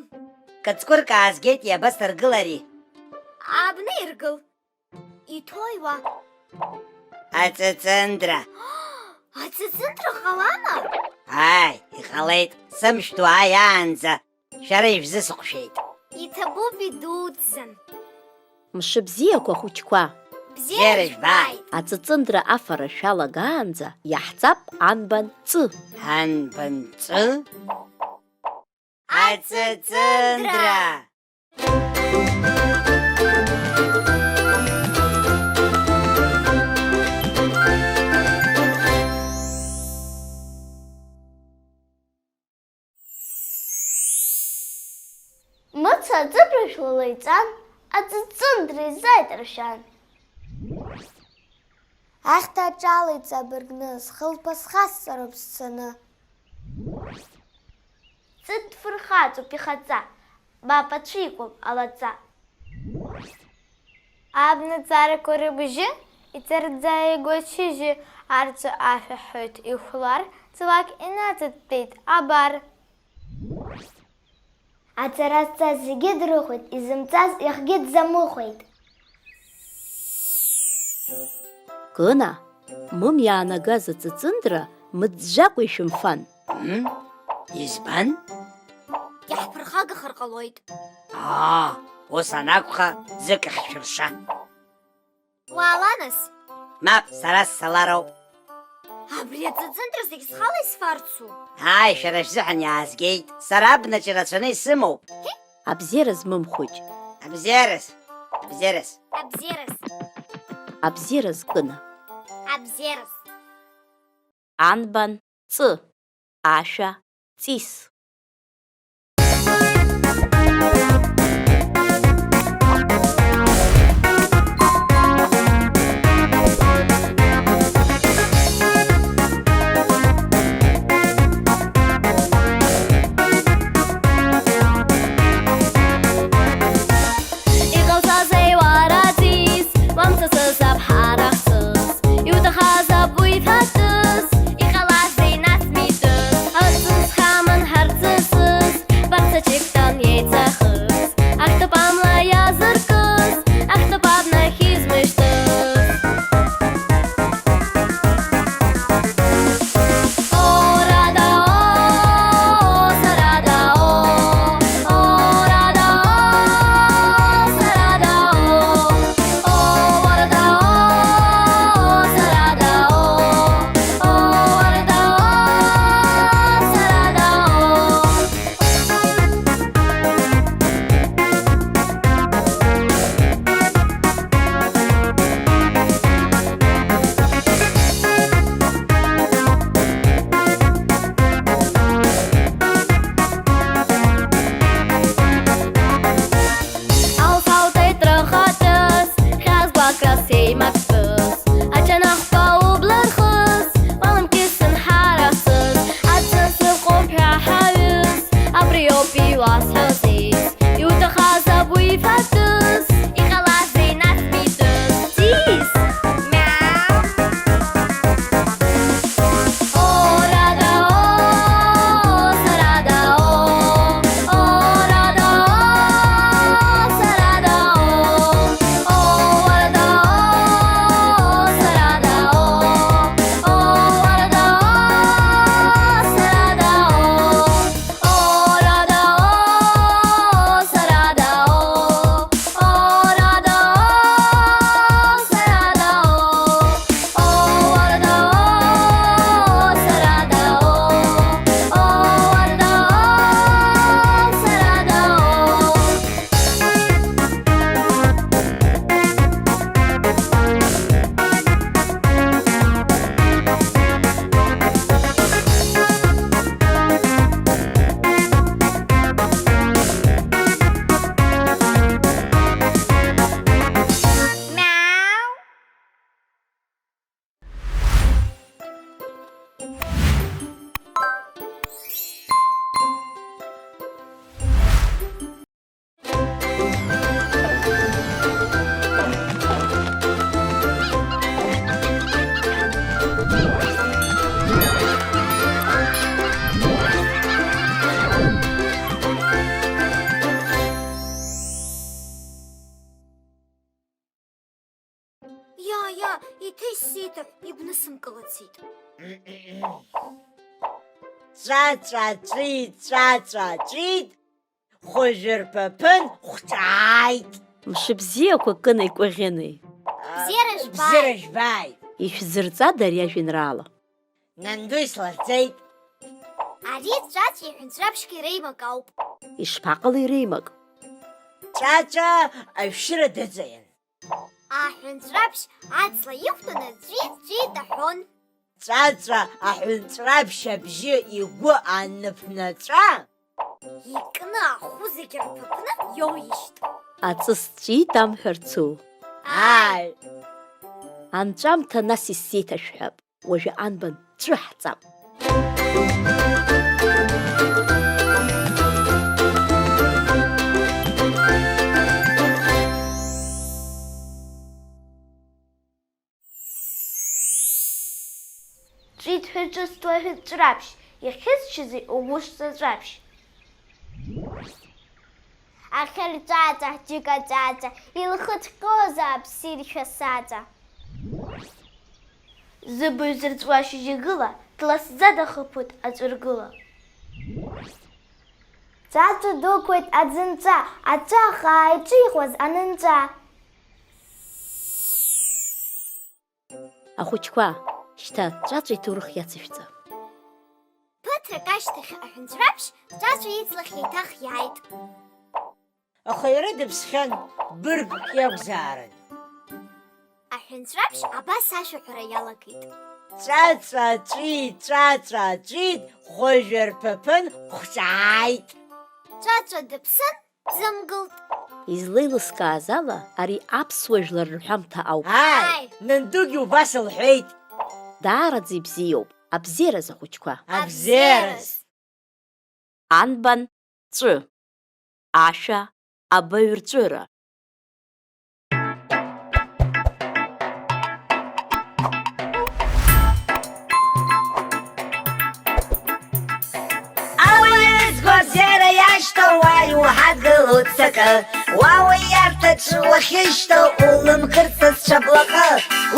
Кыцкәырк аазгеит, иабасыргылари? Абна иргыл. Иҭои уа? Аҵыҵындра. Аҵыҵындра ҟалама? Ааи, иҟалеит, сымш ду ааиаанӡа шәара ишәзысыҟәшәеит. Иҭабуп идуӡӡан. Мшыбзиақәа, ахәыҷқәа! Бзиара жәбааит! Аҵыҵындра афара шәалагаанӡа иаҳҵап анбан ҵы. Анбан ҵы? Аҵыҵындра! Мыца аҵыԥрашә лылеиҵан, аҵыҵындра изааит ршәан. Ахьҭа аҿалеит ҵабыргны, схылԥа схасҵароуп сцаны. Ҵыд фырхаҵоуп ихаҵа, мап ацәикуам алаҵа. Абнаҵарақәа рыбжьы, иҵарӡа игоит шьыжьы, арҵәаа ашәаҳәоит ихәлар, ҵлак инаҵыдтәеит, абар. Аҵара зҵаз зегьы дрыхәеит, изымҵаз иахгьы дзамыхәеит. Кына, мым иаанагаз аҵыҵындра мыӡәӡәакәа ишәымфан. Мм, избан? Иаҳԥырхагахар ҟалоит. Аа, ус анакәха, ӡык ахьшәырша. Уаала нас. Мап, сара сцалароуп. Абри аҵыҵындра зегь схала исфарцу? Ааи, шәара шәзыҳәан иаазгеит. Сара абнаҿ ирацәаны исымоуп. Абзиара змым хәыҷ. Абзиараз, абзиараз. Абзиараз. Абзиараз кына. Абзиараз. Анбан ҵы, ашәа, ҵис. Иҟалҵазеи уара ҵис, уамҵасыз аԥҳара хцыс, иуҭахаз аб уиҭатәыс, иҟалазеи нас митәыс, аӡын схаман ҳарцысыс, баҳцаҿык тәан еицахыс, ахьтәы памла иазыркыз, ахьтәы пабнахь измышьҭыз. Алхалҭеит рхатәыс, хьаас гәаҟрас еимактәыс, аҷанахқәа убла рхыс, уаламкьысын ҳарахсыс, аӡы сыҟоуп ҳәа ҳаҩыс, абриоуп иуасҳәо зис, иуҭахаз аб уифатәыс, иҟалазеи нас митәыс? Ҵис! Мяу! Иа, иа, иҭысит, игәнысымкылацит. Ҵәа-ҵәа-ҵәит, ҵәа-ҵәа-ҵәит, хәажәырԥаԥын хәҿааит. Мшыбзиақәа кына икәаӷьыни. Бзиара жәбааит. Бзиара жәбааит. Ишәзырҵада ари ажәеинраала? Нанду ислаҳәӡеит. Ари ҵәаҵәи ҳәынҵәраԥшьки реимак ауп. Ишԥаҟалеи реимак? Ҵәаҵәа ашәшьыра дыҵаиан. Аҳәынҵәраԥшь аҵла иқәтәаны ҵәит-ҵәит аҳәон. Ҵәаҵәа аҳәынҵәраԥшь абжьы игәы аныԥнаҵәа, икны ахәы зегьы рҭыԥны иоуишьҭ. Аҵыс ҵәит амҳәарцу. Ааи. Анҵәамҭа нас исзеиҭашәҳәап. Уажәы анбан ҵәы ҳҵап. Ҵәит ҳәа ҿысҭуа ҳәа ҵәраԥшь, иахьысшьызеи угәышҵа ҵәаԥшь? Ахьырҵәаҵәа, џьыкаҵәаҵәа, илхыҵәҟьозаап сиршәа саҵа. Зыбаҩ зырҵәуа шьыжьы гыла, дласӡа дахыԥоит аҵәыргыла. Ҵәаҵәа дықәлеит аӡынҵәа, аҵәа ахаа иҿихуаз анынҵәа. Ахәыҷқәа, шьҭа ҵәаҵәа иҭоурых иацышәҵа. Ԥыҭрак ашьҭахь аҳәынҵәраԥшь ҵәаҵәа иҵлахь еиҭах иааит. Аха иара дыԥсхьан, быргк иакәзаарын. Аҳәынҵәраԥшь абас ашәаҳәара иалагеит. Ҵәаҵәа ҵәит, ҵәаҵәа ҵәит, хәажәа рԥыԥын хәҷааит. Ҵәаҵәа дыԥсын, дзымгылт. Излеилыскааз ала, ари аԥсуа жәлар рҳәамҭа ауп. Ааи, Ааи. Нандугьы убас лҳәеит. Даараӡа ибзиоуп, абзиараз ахәыҷқәа. Абзиараз. Анбан ҵәы, ашәа, абаҩрҵәыра. Ауаҩы згәабзиара иашьҭоу уа иуҳадгылоит цакы. Уа уи иарҭаҿы уахьышьҭоу улымкырц сҽаблаҟы.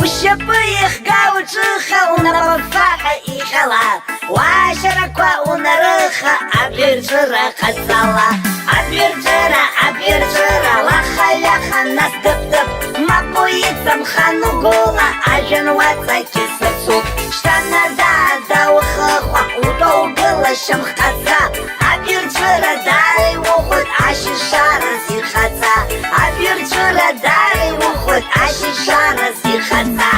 Ушьапы ихга уҿыха, унапафаҳәа иҟьала. Уашьарақәа унарыха, абиржыра ҟаҵала. Абиржыра, абиржыра, лаха-лаха, нас дып-дып. Мап уицамхан угәыла, ажәҩан уаҵагьы сырцуп. Шьҭа надаада ухыхәа, утәа угыла шьамхҟаца. Абиржыра даара иухәоит ашьышараз ихаҵа. Абиржыра даара иухәоит ашьышараз ихаҵа.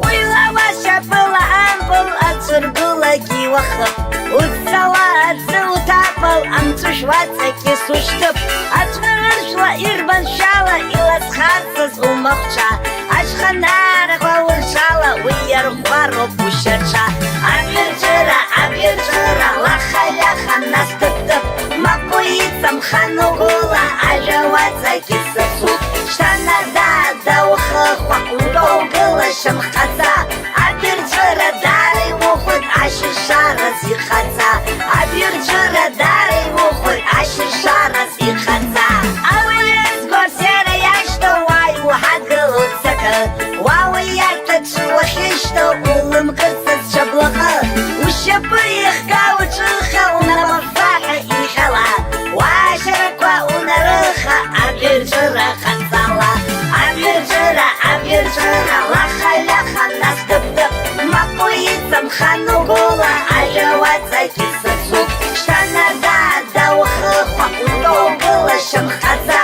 Уи лауа шьапыла ампыл ацәыргылагьы уахып. Уцала аӡы уҭапал амҵәышә уаҵакьыс ушьҭып. Аҵәыршәла ирбаншәала иласхарцаз умахәҿа. Ашьханарақәа урҿала уи иарӷәӷәароуп ушьаҿа. Абиржыра, абиржыра, лаха-лаха, нас дып-дып. Мап уицамхан угәыла, ажәа уаҵагьы сырцуп. Шьҭа надаада ухыхәа, утәа угыла шьамхҟаца. Абиржыра даара иухәоит ашьышараз ихаҵа. Абиржыра даара иухәоит ашьышараз ихаҵа. Ауаҩы згәабзиара иашьҭоу уа иуҳадгылоит цакы. Уа уи иарҭаҿы уахьышьҭоу улымкырц сҽаблаҟы. Ушьапы ихга уҿыха, унапафаҳәа иҟьала. Уашьарақәа унарыха, абиржыра ҟаҵала. Абиржыра, абиржыра, лаха-лаха, нас дып-дып. Мап уицамхан угәыла, ажәа уаҵагьы сырцуп. Шьҭа надаада ухыхәа, утәа угыла шьамхҟаца.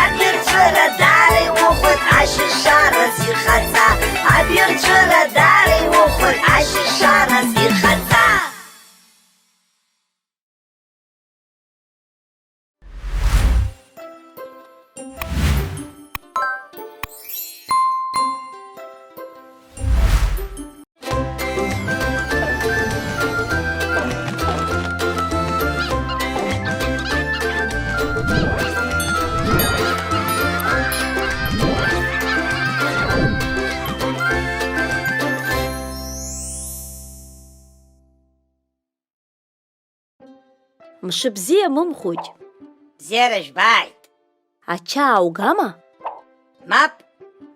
Абиржыра даара иухәоит ашьышараз ихаҵа. Абиржыра даара иухәоит ашьышараз ихаҵа. Мшыбзиа мымхәыҷ. Бзиара жәбааит. Ача ааугама? Мап,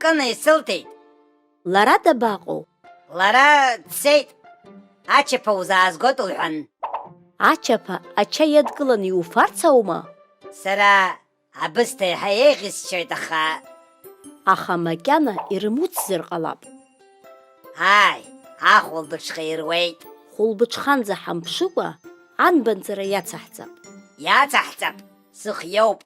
Кына исылҭеит. Лара дабаҟоу? Лара дцеит. Ачаԥа узаазгоит лҳәан. Ачаԥа ача иадкыланы иуфарц аума? Сара Абысҭа еиҳа еиӷьысшьоит, аха. Аха макьана ирымуцзар ҟалап. Ааи, ахәылбыҽха ируеит. Хәылбыҽханӡа ҳамԥшыкәа, анбанҵара иацаҳҵап. Иацаҳҵап, сыхиоуп.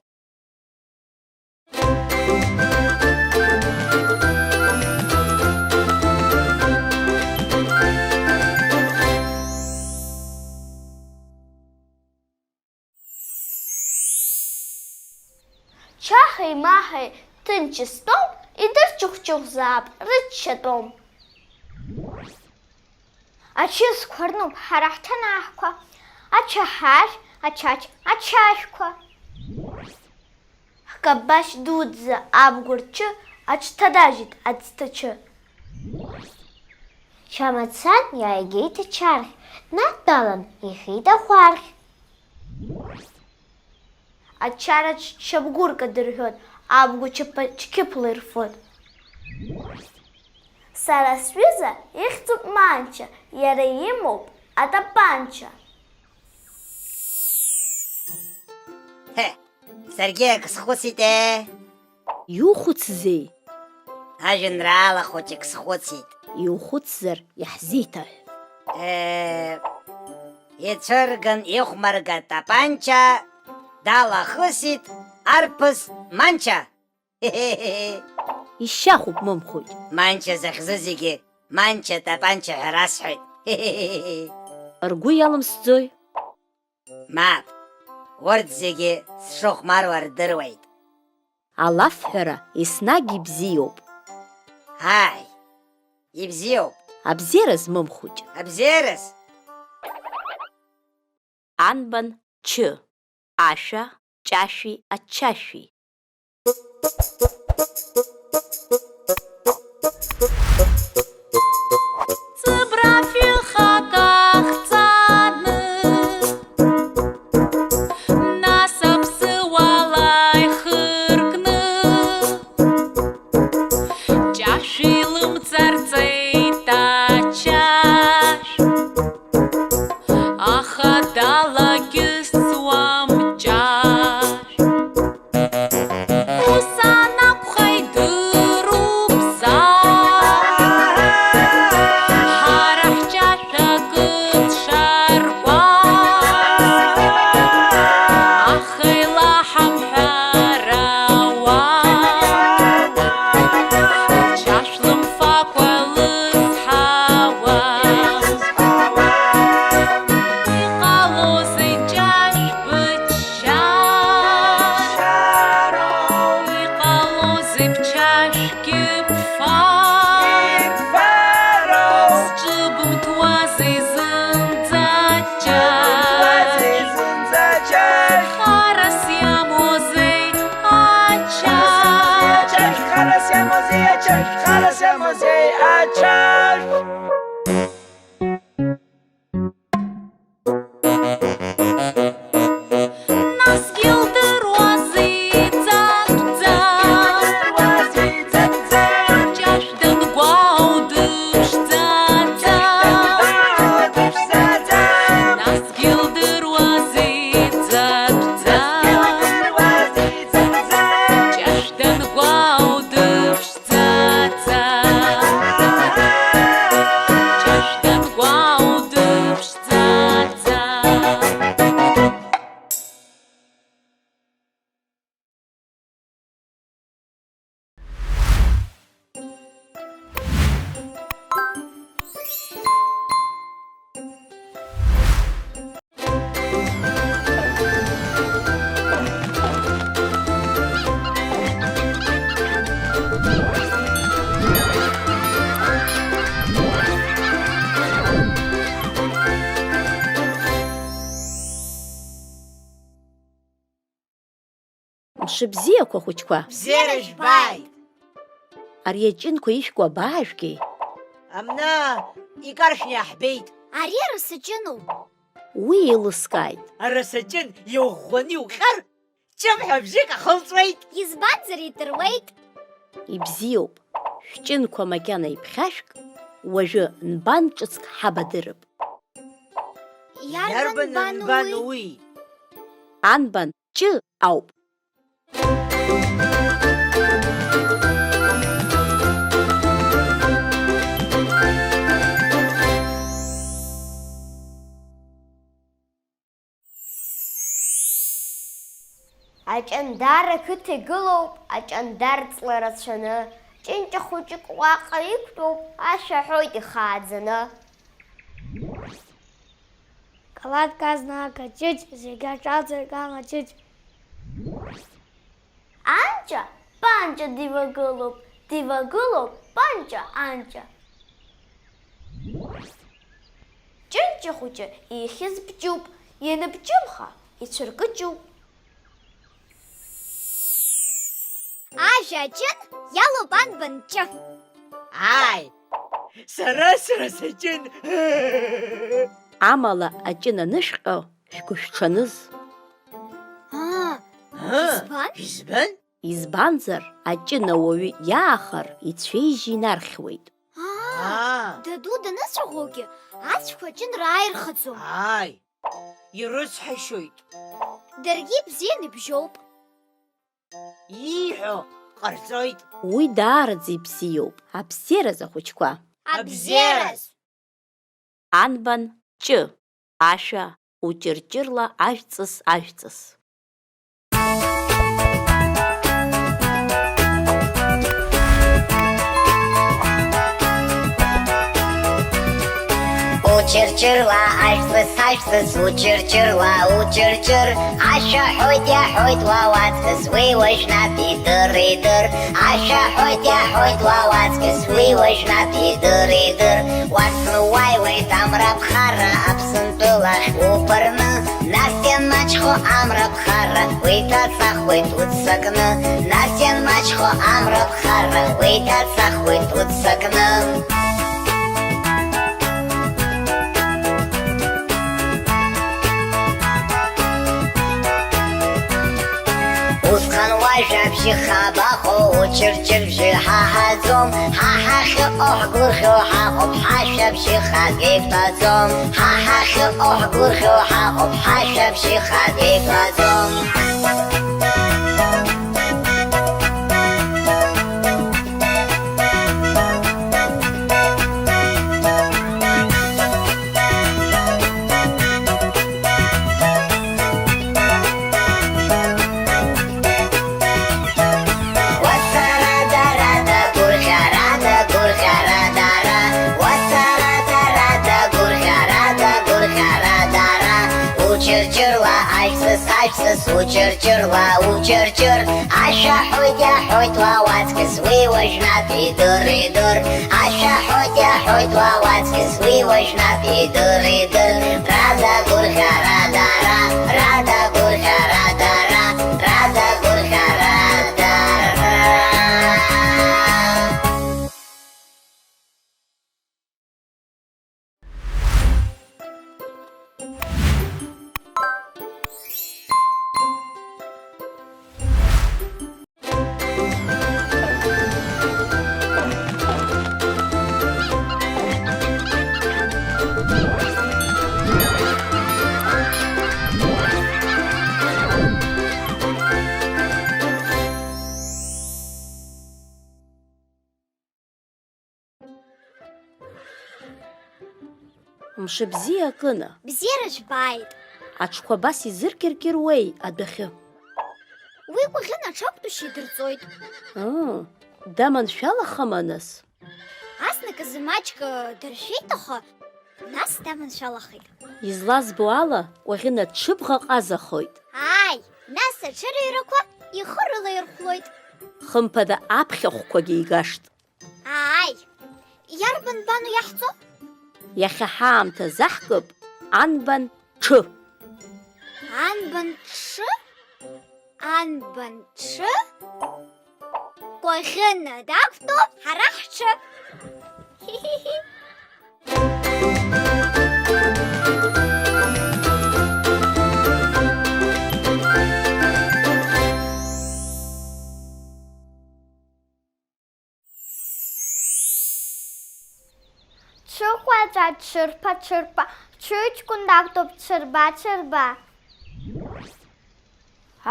Чахеи Маҳеи ҭынч истәоуп, идырчыхәчыхәзаап рыччатәом. Ачысқәа рнуп ҳара ҳҭанаҳқәа, ачаҳашә, ачача, ачашәқәа. Ҳкабашь дуӡӡа абгәырчы аҽҭадажьит аӡҭачы. Шәа мацан иааигеит ачархь, днадтәалан ихеит ахәархь. Ачараҿ шьапгәырк адырҳәон, абгәы чаԥа-, чқьыԥла ирфон. Сара сҩыза ихьӡуп Манча, иара имоуп атапанча. Ҳе, саргьы ак схәыцит, е! Иухәыцзеи? Ажәеинраала хәыҷык схәыцит. Иухәыцзар, иаҳзеиҭаҳә. Е, ицәырган ихәмарга тапанча, далахысит арԥыс Манча. Ишьахәуп, мымхәыҷ. Манча захьӡу зегьы Манча тапанча ҳәа расҳәоит. Ргәы иалымсӡои? Мап, урҭ зегьы сшыхәмаруа рдыруеит. Алафҳәара еснагь ибзиоуп. Ааи, ибзиоуп. Абзиараз, мымхәыҷ. Абзиараз. Анбан чы, ашәа, ҷашәи ачашәи. Ҵыбра фҩыхак ахҵаны, нас аԥсыуала ихыркны, ҷашәи лымҵарҵеит ачашә. Аха далакьысуам ҷашә. Ус анакәха идыруп заа. Ҳара ҳҷашә акы дшаркуа. Аха илаҳамҳәар ауа. Ҷашә лымфакәа лызҳауам. Иҟалозеи ҷашә быччар? Иҟалозеи бчашәгьы бфар? Сҿыбымҭуазеи зынӡа ҷашә? Харас иамоузеи ачашә? Харас иамоузеи ачашә? Харас иамоузеи ачашә? Насгьы илдыруази ӡатәӡа, ҷашә дангәаау дыԥшӡаӡа. Насгьы илдыруази ӡатәӡа, ҷашә дангәаау дыԥшӡаӡа. Ҵаҵа, ҷашә дангәаау дыԥшӡаӡа. Мшыбзиақәа, хәыҷқәа! Бзиара жәбааит! Ари аҷынқәа ишәку абаажәгеи? Амна икаршәны иаҳбеит. Ари арасаҷыноуп. Уи еилыскааит. Арасаҷын иӷәӷәаны иуҟьар, ҷымҳәа бжьык ахылҵуеит. Избанзар, идыруеит. Ибзиоуп. Шәҷынқәа макьана иԥхьашәк, уажәы нбан ҿыцк ҳабадырып. Иарбан нбан уи? Анбан ҷы ауп. Аҷандар ақыҭа игылоуп, аҷандар ҵла рацәаны, ҷынҷа хәыҷык уаҟа иқәтәоуп, ашәа аҳәоит ихааӡаны. Калаҭк азна акаҷыҷ, зегь аҿалҵоит Кама Ҷыҷ. Анҷа, панҷа дивагылоуп, дивагылоуп панҷа анҷа. Ҷынҷа хәыҷы ихьыз бҷуп, ианыбҷымха, ицәыркыҷуп. Ажәа аҷын иалоуп анбан ҷы. Ааи, сара, сара саҷын. Амала аҷын анышәҟьо шәгәышәҽаныз. Аа, Аа, избан? Избан? Избанзар, аҷын ауаҩы иаахар, ицәеижь инархьуеит. Аа, Аа. Даду даныцәаӷәогьы, ацәқәа аҷын рааирхаӡом. Ааи, ирыцҳашьоит. Даргьы ибзианы ибжьоуп. Ииҳәо ҟарҵоит. Уи даараӡа ибзиоуп, абзиараз ахәыҷқәа. Абзиараз! Анбан ҷы, ашәа, уҷырҷырла ажәҵыс, ажәҵыс. Учырчырла ажәҵыс, ажәҵыс, учырчырла, учырчыр, ашәа ҳәоит, иаҳәоит уа уаҵкыс, уи уажәнатә идыр, идыр, ашәа ҳәоит, иаҳәоит уа уаҵкыс, уи уажәнатә идыр, идыр, уацны уааиуеит амра ԥхарра, Аԥсынтәылахь убарны, нас ианмаҷхо амра ԥхарра, уеиҭаҵахуеит уццакны, нас ианмаҷхо амра ԥхарра, уеиҭаҵахуеит уццакны. Усҟан уажәабжьы хабахо, учырчырбжьы ҳаҳаӡом, ҳа ҳахьыҟоу ҳгәырӷьо ҳаҟоуп, ҳашәабжьы хак иқәтәаӡом, ҳа ҳахьыҟоу ҳгәырӷьо ҳаҟоуп, ҳашәабжьы хак иқәтәаӡом. Учырчыруа, аҩсыс, аҩсыс, учырчыруа, учырчыр. Ашәа ҳәоит, иаҳәоит уа уаҵкыс, уи уажәнатә идыр, идыр. Ашәа ҳәоит, иаҳәоит уа уаҵкыс, уи уажәнатә идыр, идыр. Рада гәырӷьара дара, рада гәырӷьара дара, рада гәырӷьара дара. Мшыбзиа Кына. Бзиара жәбааит. Аҽқәа абас изыркьыркьыруеи адәахьы? Уи Кәаӷьына аҽақәтәашьа идырҵоит. Ыы, даманшәалахама нас? Азныказы маҷк, ы, дыршәеит, аха нас даманшәалахеит. Излазбо ала, Кәаӷьына ҽыбӷа ҟазахоит. Ааи, нас аҽырыҩрақәа ихы рылаирхәлоит. Хымԥада аԥхьахәқәагьы игашт. Ааи, иарбан бану иаҳҵо? Иахьа ҳаамҭа заҳкып анбан ҽы. Анбан ҽы? Анбан ҽы? Кәаӷьына дақәтәоуп ҳара ҳҽы. Ҽыхәаҵәа, ҽырԥа, ҽырԥа, ҽыҩҷкәын дақәтәоуп, ҽырба, ҽырба.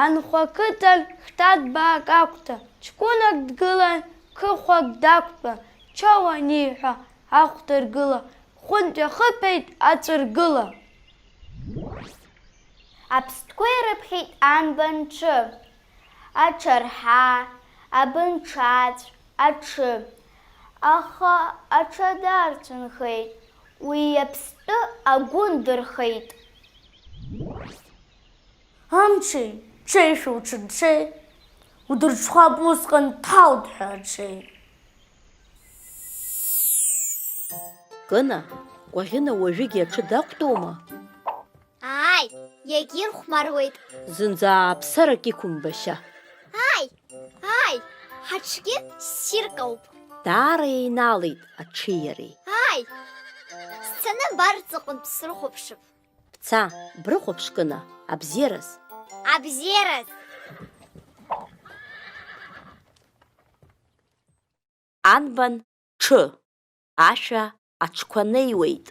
Анхәа ақыҭан хҭа ҭбаак ақәҭа, ҷкәынак дгылан, қыхәак дақәтәан, чоу аниҳәа, ахәда ргыла, хәынтә иахыԥеит аҵәыргыла. Аԥстәқәа ирыԥхьеит анбан ҽы. Аҽарҳа, абынҽаҵә, аҽы. Аха аҽадарцәынхеит, уи иаԥстәы агәы ндырхеит. Амчи, ҽеишәа уҽынҽеи, удырҽхәап усҟан ҭалҭәҳәа аҽеи. Кына, Кәаӷьына уажәыгьы аҽы дақәтәоума? Ааи, иагьирхәмаруеит. Зынӡа ааԥсарак иқәымбашьа. Ааи, ааи, ҳаҽгьы ссирк ауп. Даара еинаалеит аҽи иареи. Ааи, сцаны абарҵаҟынтә срыхәаԥшып. Бца, брыхәаԥш, Кына, абзиараз. Абзиараз! Анбан ҽы, ашәа аҽқәа неиуеит.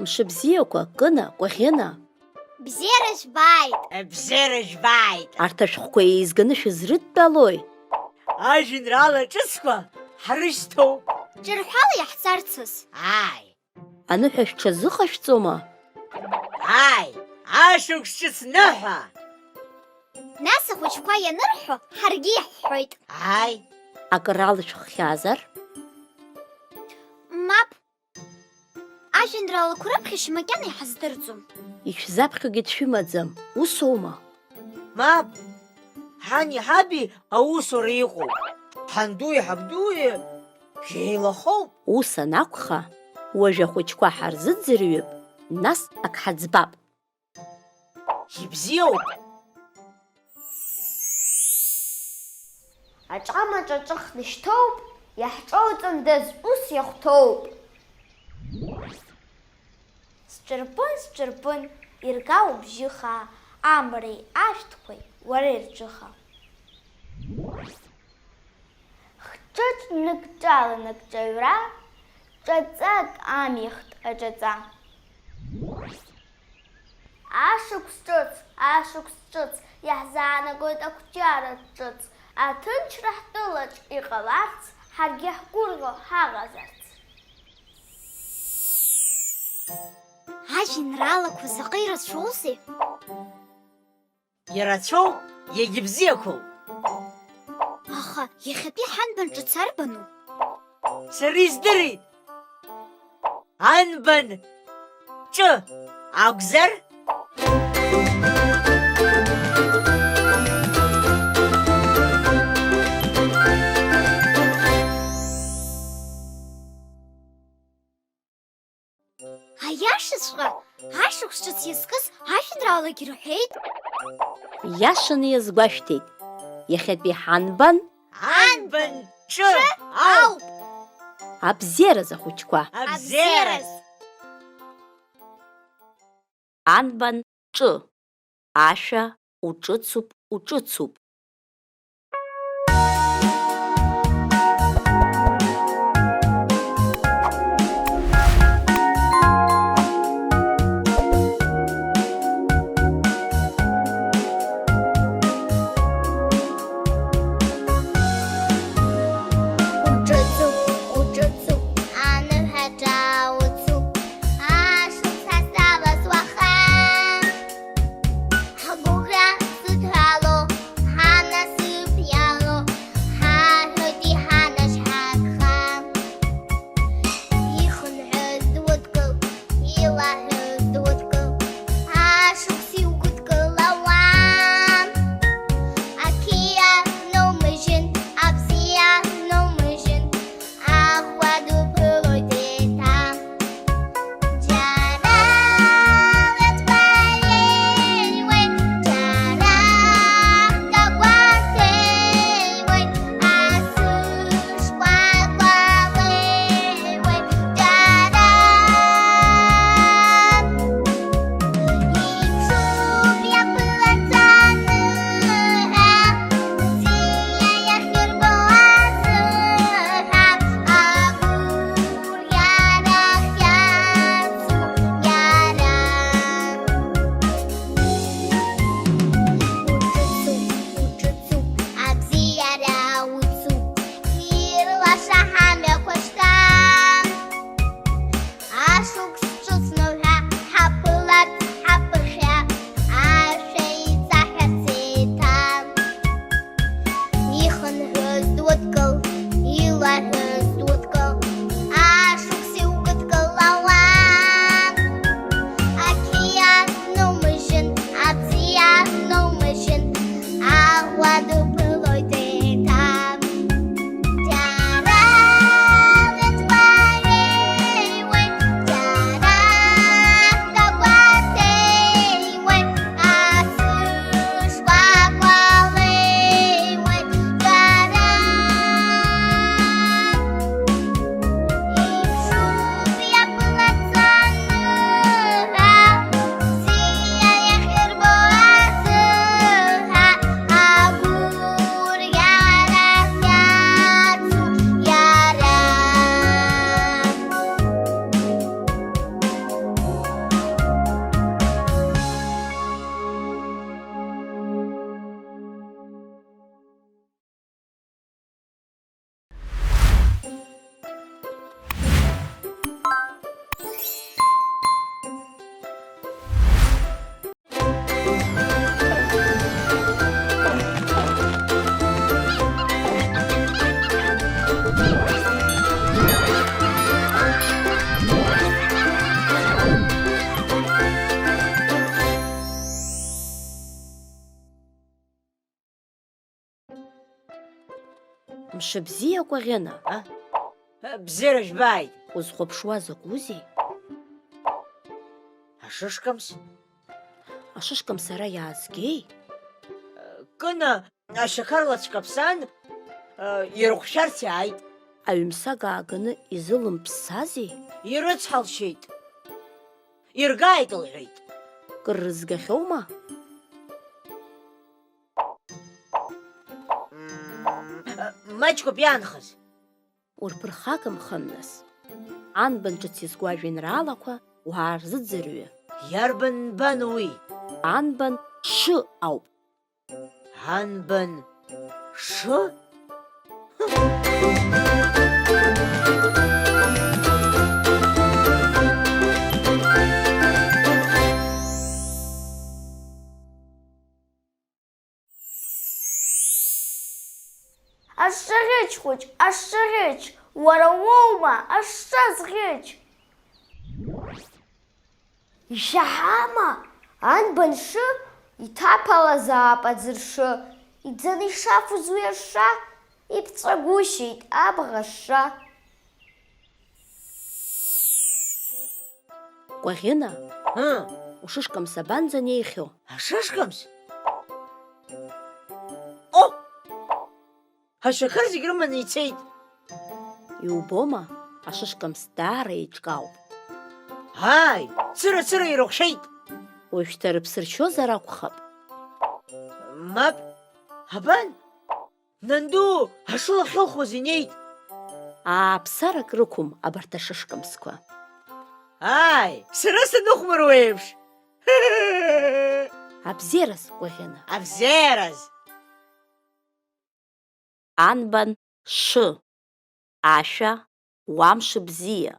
Мшыбзиақәа, Кына, Кәаӷьына! Бзиара жәбааит! Бзиара жәбааит! Арҭ ашәҟәқәа еизганы шәызрыдтәалои? Ажәеинраала ҿыцқәа ҳрышьҭоуп. Ҿырҳәала иаҳҵарцаз. Ааи. Аныҳәа шәҽазыҟашәҵома? Ааи, ашықәс ҿыц ныҳәа! Нас ахәыҷқәа ианырҳәо, ҳаргьы иаҳҳәоит. Ааи. Акыр алышәххьазар? Мап. Ажәеинраалақәа раԥхьашьа макьана иҳаздырӡом. Ишәзаԥхьогьы дшәымаӡам, усоума? Мап, ҳани ҳаби аусура иҟоуп. Ҳандуи ҳабдуи Шәеилахоуп. Ус анакәха, уажә ахәыҷқәа ҳарзыӡырҩып, нас ак ҳаӡбап. Ибзиоуп. Аҿамаҿ аҿыхны шьҭоуп, иаҳҿоуҵандаз ус иахәҭоуп. Сҿырпын, сҿырпын, иргау бжьыхаа, амреи ашәҭқәеи уара ирҿыха. Хҿыҿ ныкҿала ныкҿаҩра, ҿаҵак амихт аҿаҵа. Ашықәс ҿыц, ашықәс ҿыц, иаҳзаанагоит ақәҿиара ҿыц, аҭынчра ҳтәылаҿ иҟаларц, ҳаргьы ҳгәырӷьо ҳаҟазарц. Ажәеинраалақәа заҟа ирацәоузеи! Ирацәоуп, иагьыбзиақәоуп. Аха иахьатәи ҳанбан ҿыц арбану? Сара издырит. Анбан ҿы акәзар? Аиашаҵәҟьа, ашықәс ҿыц иазкыз ажәеинраалагьы рҳәеит. Иашаны иазгәашәҭеит. Иахьатәи ҳанбан? Анбан ҿы ауп! Абзиараз, ахәыҷқәа! Абзиараз! Анбан ҿы. Ашәа уҿыцуп, уҿыцуп. Уҿыцуп, уҿыцуп, аныҳәаҿа уцуп, ашықәс ҳазҭалаз уаха. Ҳгәыӷра зыдҳәало, ҳанасыԥ иало, ҳаҳәоит иҳанашьҳагха. Ихынҳәыз удкыл, илаҳәыз удкыл, ашықәс иугәыдкылауан. Ақьиа нумыжьын, абзиа нумыжьын, ахәа дуԥылоит еиҭа. Џьара лыӡбаҩеиуеит, џьара дагәаҭеиуеит, асы шкәакәа леиуеит, џьара. Иԥшуп иаԥылаӡаны ҳәа, бзиа иахьырбо азы ҳәа, агәырӷьарахь иацу иара. Уҿыцуп, уҿыцуп, абзиара уцуп, ирлаша ҳамҩақәа шьҭа. Ашықәс ҿыц ноуҳәа ҳаԥыларц ҳаԥырхьа, ашәа еиҵаҳәарц еиҭа. Ихынҳәыз дудкыл, илаҳәыз дудкыл, ашықәс иугәыдкылауан. Ақьиа нумыжьын, абзиа нумыжьын, аӷәра дуԥылоит еиҭа. Џьара лыӡбаҩеиуеит, џьара дагәаҭеиуеит, асы шкәакәа леиуеит, џьара. Иԥшуп иаԥылаӡаны ҳәа, бзиа иахьырбо азы ҳәа, агәырӷьарахь иацу иара. Мшыбзиа, Кәаӷьына. А? Бзиара жәбааит! Узхәаԥшуа закәызеи? Ашышкамс. Ашышкамс ара иаазгеи? Кына ашьақар лацәкаԥсан, ирыхәшәарц иааит. Аҩымсаг ааганы изылымԥсазеи? Ирыцҳалшьеит. Иргааит, лҳәеит. Кыр рызгахьоума? М, маҷқәоуп иаанхаз. Урԥырхагамхан, нас. Анбан ҿыц иазку ажәеинраалақәа уаарзыӡырҩы. Иарбан нбан уи? Анбан шы ауп. Анбан шы? Ашшаӷьыч хәыҷ, ашшаӷьыч, уара уоума ашша зӷьыч? Ишәаҳама, анбан шы, иҭаԥалазаап аӡыршы, иӡаны ишафоз уи ашша, иԥҵәагәышьеит абӷа шша. Кәаӷьына, ыы, ушышкамс абанӡанеихьоу? Ашышкамс? О! Ашьақар зегь рыманы ицеит. Иубома, ашышкамс даара еиҿкаауп. Ааи, цыра-цыра ирыхәшәеит. Уажәшьҭа рыԥсы ршьозар акәхап. Мап, абан, нанду ашыла ахьылхуаз инеит. Ааԥсарак рықәым абарҭ ашышкамсқәа. Ааи, сара саныхәмаруа еиԥш. Абзиараз, Кәаӷьына. Абзиараз! Анбан шы, ашәа, уа мшыбзиа.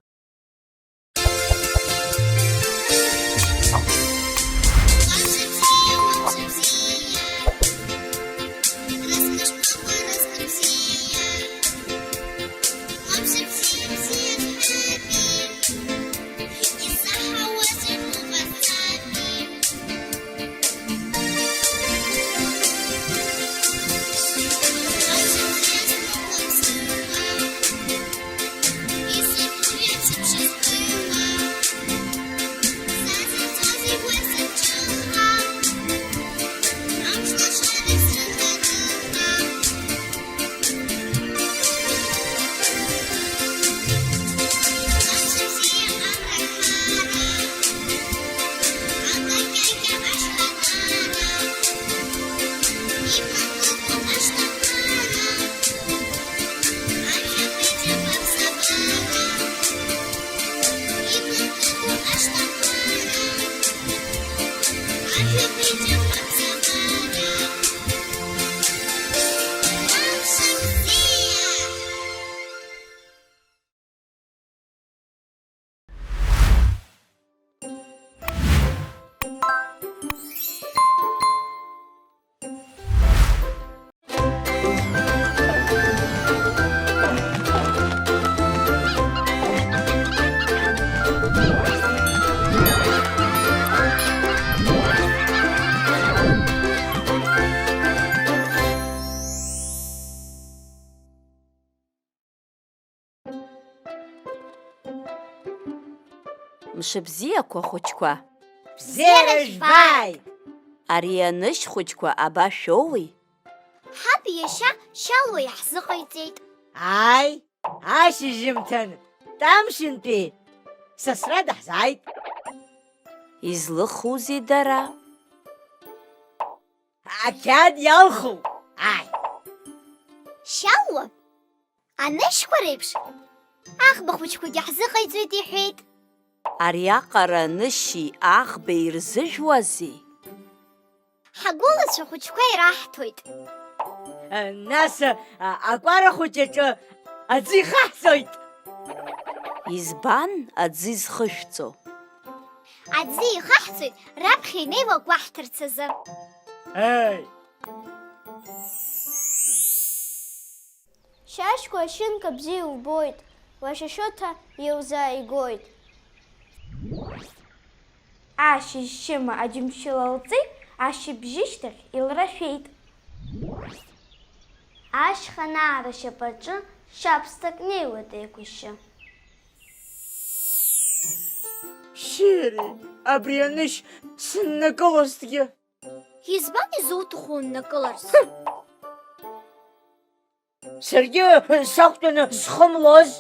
Мшыбзиақәа хәыҷқәа! Бзиара жәбааит! Ари анышь хәыҷқәа абашәоуи? Ҳаб иашьа Шьалуа иаҳзыҟаиҵеит. Ааи, ашьыжьымҭан Тамшьынтәи сасра даҳзааит. Излыхузеи дара? Ақьаад иалху, ааи. Шьалуа, анышьқәа реиԥш, аӷба хәыҷқәагьы ҳзыҟаиҵоит иҳәеит. Ариаҟара анышьи аӷбеи ирзыжәуазеи? Ҳагәылацәа хәыҷқәа ираҳҭоит. Нас, а, акәара хәыҷ аҿы аӡы ихаҳҵоит. Избан аӡы изхышәҵо? Аӡы ихаҳҵоит раԥхьа инеиуа гәаҳҭарц азы. Еи! Шьашькәа ашьынка бзиа убоит, лашьа Шоҭа илзааигоит. Ашьыжь Шьыма аџьымшьы лалҵит, ашьыбжьышьҭахь илрашәеит. Ашьха наара шьапаҿы Шьабсҭак неиуеит еиқәышьшьы. Шьыри, абри анышь сыннакылозҭгьы. Избан изуҭаху уннакыларц? Саргьы сақәтәаны схымлоз.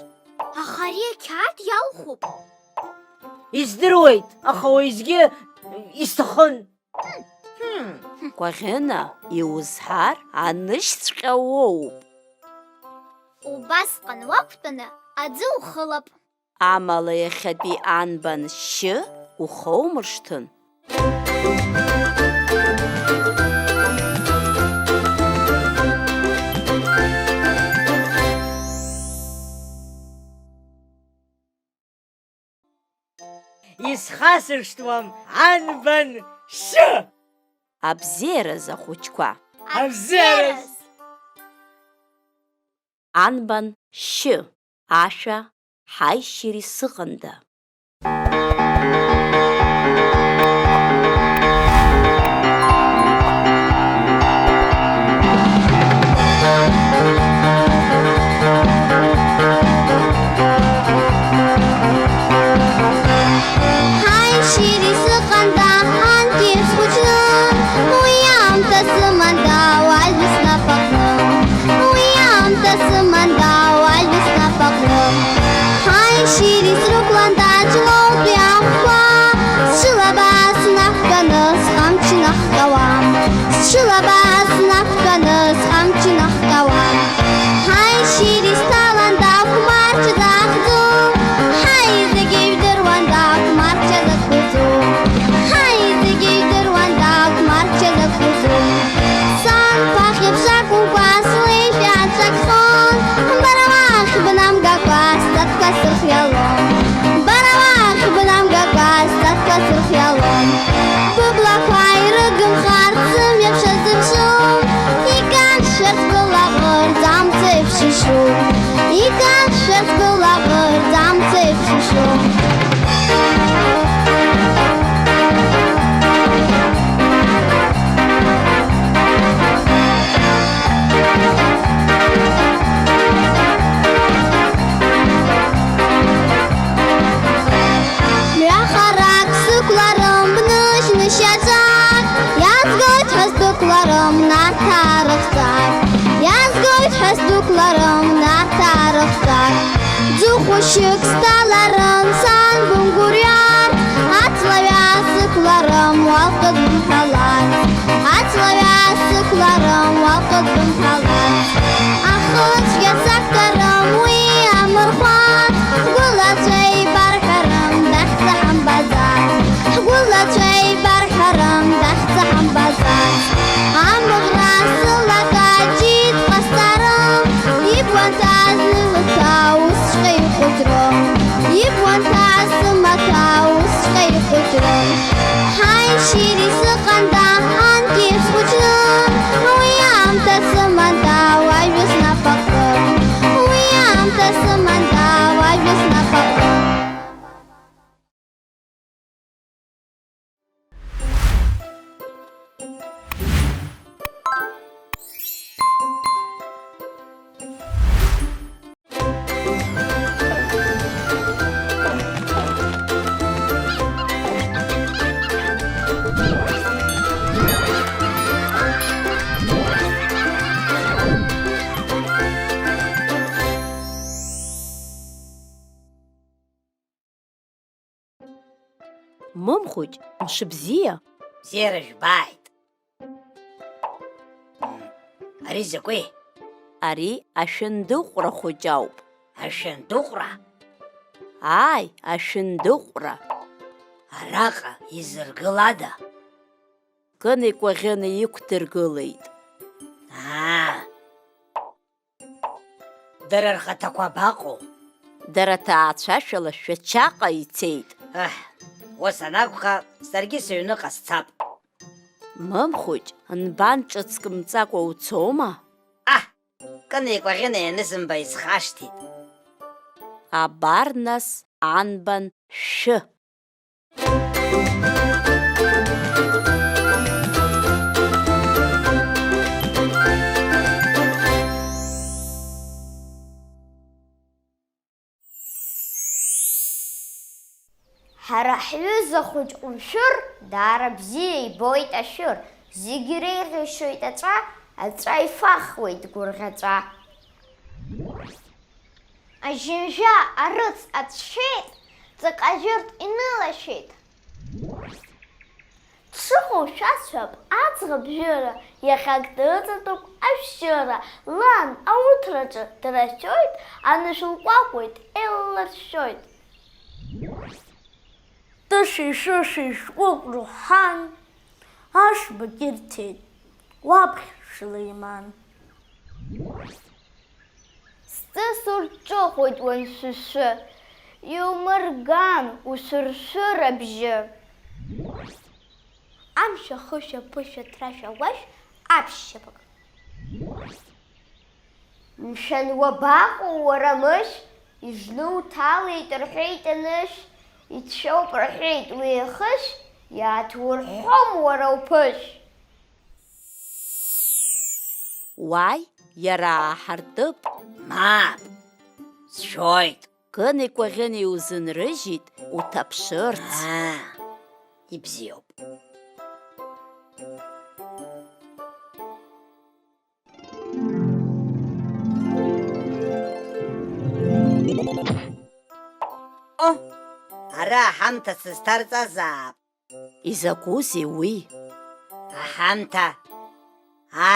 Аха ари ақьаад иалхуп. Издыруеит, аха уеизгьы исҭахын. Кәаӷьына, иузҳар анышьцәҟьа уоуп. Убасҟан уақәтәаны аӡы ухылап. Амала иахьатәи анбан шьы ухоумыршҭын. Исхасыршҭуам анбан шьы! Абзиараз, ахәыҷқәа! Абзиараз! Анбан шьы, ашәа ҳаишьыри сыҟанда. Ҳаишьыри сыҟанда, анкьеиԥш схәыҷны, уи аамҭа сыманда, уажәы снапаҟны. Уи аамҭа сыманда, уажәы снапаҟны. Ҳаишьыри срықәланда, ҷлоутәи ахәқәа, сшылаба сынақәтәаны, сҟамч нахҟьауа. Сшылаба сынақәтәаны, сҟамч нахҟьауа. Ҳаишьыри сҭаланда, хәмарча захьӡу, ҳаи, зегьы ижәдыруанда, хәмарча закәызу. Ҳаи, зегьы ижәдыруанда, хәмарча закәызу. Сан ԥахьеиԥш акәымкәа, слеишәа аҿакхон, бара уахь бнамгакәа, сҵатәқәа сырхиалон. Бара уахь бнамгакәа, сҵатәқәа сырхиалон. Быблақәа ирыгымхарц сымҩаԥш азыԥшу, иканшәарц былаӷырӡ амца еиԥш ишу, иканшәарц былаӷырӡ амца еиԥш ишу. Мҩа харак сықәларым, бныжь-ныжь шьаҿак, иаазгоит ҳәа сдәықәларым, Нарҭаа рыхҵак, иаазгоит ҳәа сдәықәларым, Нарҭаа рыхҵак. Ӡы хәышьык сҭаларын, сан бымгәырҩар, аҵла ҩа сықәларым, уалҟьа бымҳәаларц. Аҵла ҩа сықәларым, уалҟьа бымҳәаларц. Ахы цәгьа сақәтәарым, уи амырхәац. Ҳгәылацәа еибарҳәарым, дахьӡа ҳамбаӡац. Ҳгәылацәа еибарҳәарым, дахьӡа ҳамбаӡац. Амӷра сылака џьит ҟасҵарым, ибуан ҭааз лымаҭәа усҵәҟьа ихәыҷрым. Ибуан ҭааз сымаҭәа усҵәҟьа ихәыҷрым. Ҳаишьыри сыҟанда, анкьеиԥш схәыҷны, уи аамҭа сыманда, уажәы снапаҟны. Уи аамҭа сыманда, уажәы снапаҟны. Мымхәыҷ, мшыбзиа! Бзиара жәбааит! Ари закәи? Ари ашәындыҟәра хәыҷ ауп. Ашәындыҟәра? Ааи, ашәындыҟәра. Араҟа изыргылада? Кыни Кәаӷьыни иқәдыргылеит. Аа! Дара рхаҭақәа абаҟоу? Дара ҭаацәашәала Шәачаҟа ицеит. Аҳ, ус анакәха, саргьы сыҩныҟа сцап. Мымхәыҷ, нбан ҿыцк мҵакәа уцома? Аҳ, Кыни Кәаӷьыни анызымба исхашҭит. Абар нас анбан шәы. Ҳара ҳҩыза хәыҷ ҟәымшәыр, даара бзиа ибоит ашәыр, зегь иреиӷьишьоит аҵәа, аҵәа ифахуеит гәырӷьаҵәа. Ажьымжәа арыц ацәшәеит, ҵаҟа жәырҭ инылашәеит. Дшыҟоу шәасҳәап, аӡӷаб Жәыра иахьак дыҵатәоуп ашәшьыра, лан ауҭраҿы драшәоит, анышә лкәакәоит, еилларшәшәоит. Тышеи-шышеи шәҟәык рҳәан, ашәбагь ирҭеит, уаԥхь Сулеиман. Сҵыс урҿыхоит уаншәышәы, иумырган ушәыршәыр абжьы. Амшә ахышәа-ԥышәа ҭрашәа уашә аԥшьшьапык. Мшәан, уабаҟоу уара, мышә? Ижны уҭалеит рҳәеит анышә, ицәоуп рҳәеит уи ахышә, иааҭурҳәом уара уԥышә. Уааи, иара ааҳартып. Мап, сшәоит. Гыни Кәаӷьыни узынрыжьит уҭаԥшырц. Аа, ибзиоуп. О, ара аҳамҭа сызҭарҵазаап. Изакәызеи уи? Аҳамҭа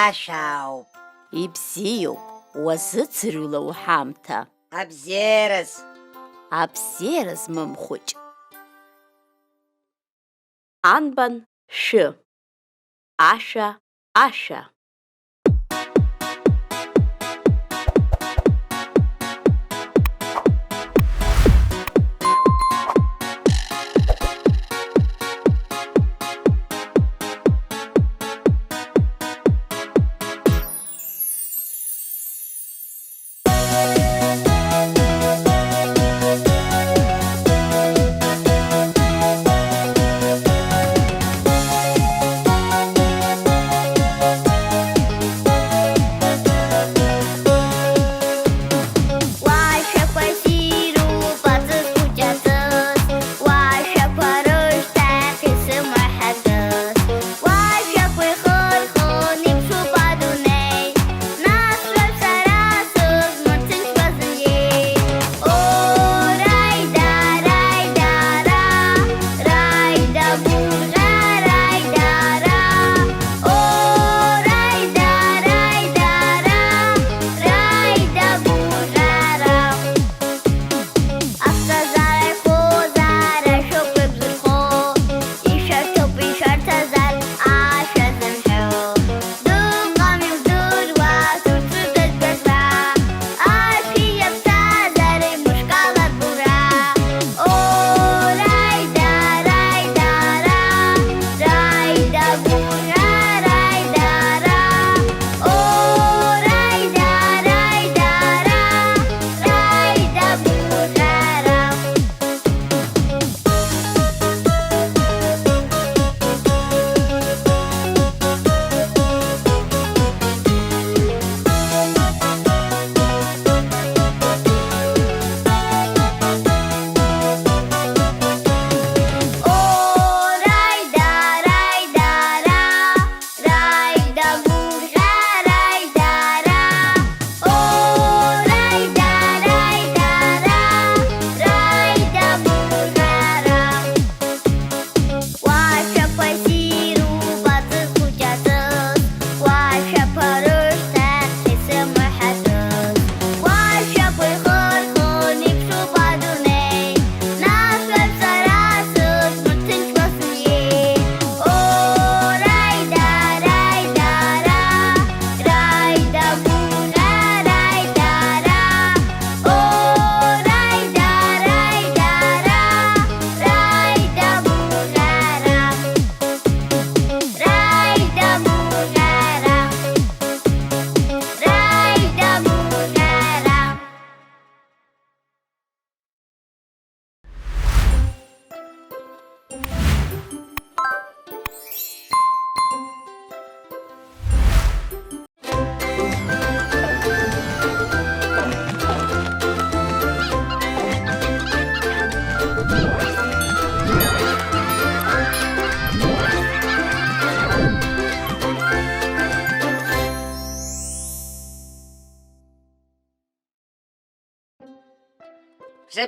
ашәа ауп. Ибзиоуп, уазыӡырҩла уҳамҭа. Абзиараз. Абзиараз, мымхәыҷ. Анбан шәы? Ашәа, ашәа.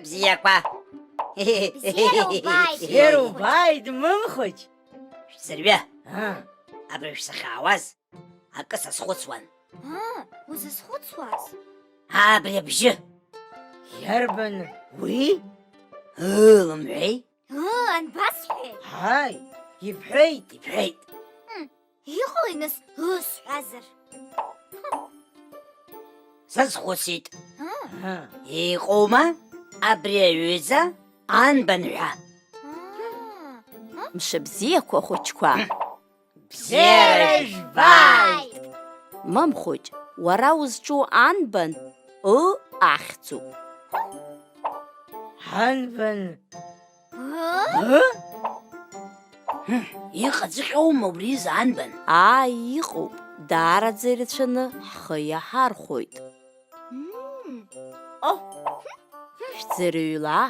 Бзиақәа. Бзиара убааит, Бзиара Мымхәыҷ. Убааит, Мымхәыҷ. Шәӡырҩы. Аа. Абра шәсахьаауаз акы сазхәыцуан. Аа, узызхәыцуаз? Абри абжьы. Иарбан уи? Ыы, лымҳәеи? Ыы, анбасҳәеи? Ааи, ибҳәеит. Ибҳәеит. Мм, иҟалеи нас ыы сҳәазар? Сазхәыцит. Аа. Иҟоума абри аҩыза анбан ҳәа? Аа. Мшыбзиақәа, хәыҷқәа. Бзиара жәбааит! Мымхәыҷ, уара узҿу анбан ы ахьӡуп. Анбан? Ы? Иҟаҵәҟьоума убри изы анбан? Ааи, иҟоуп, даараӡа ирацәаны ҳхы иаҳархәоит. Мм. О! Шәӡырҩла!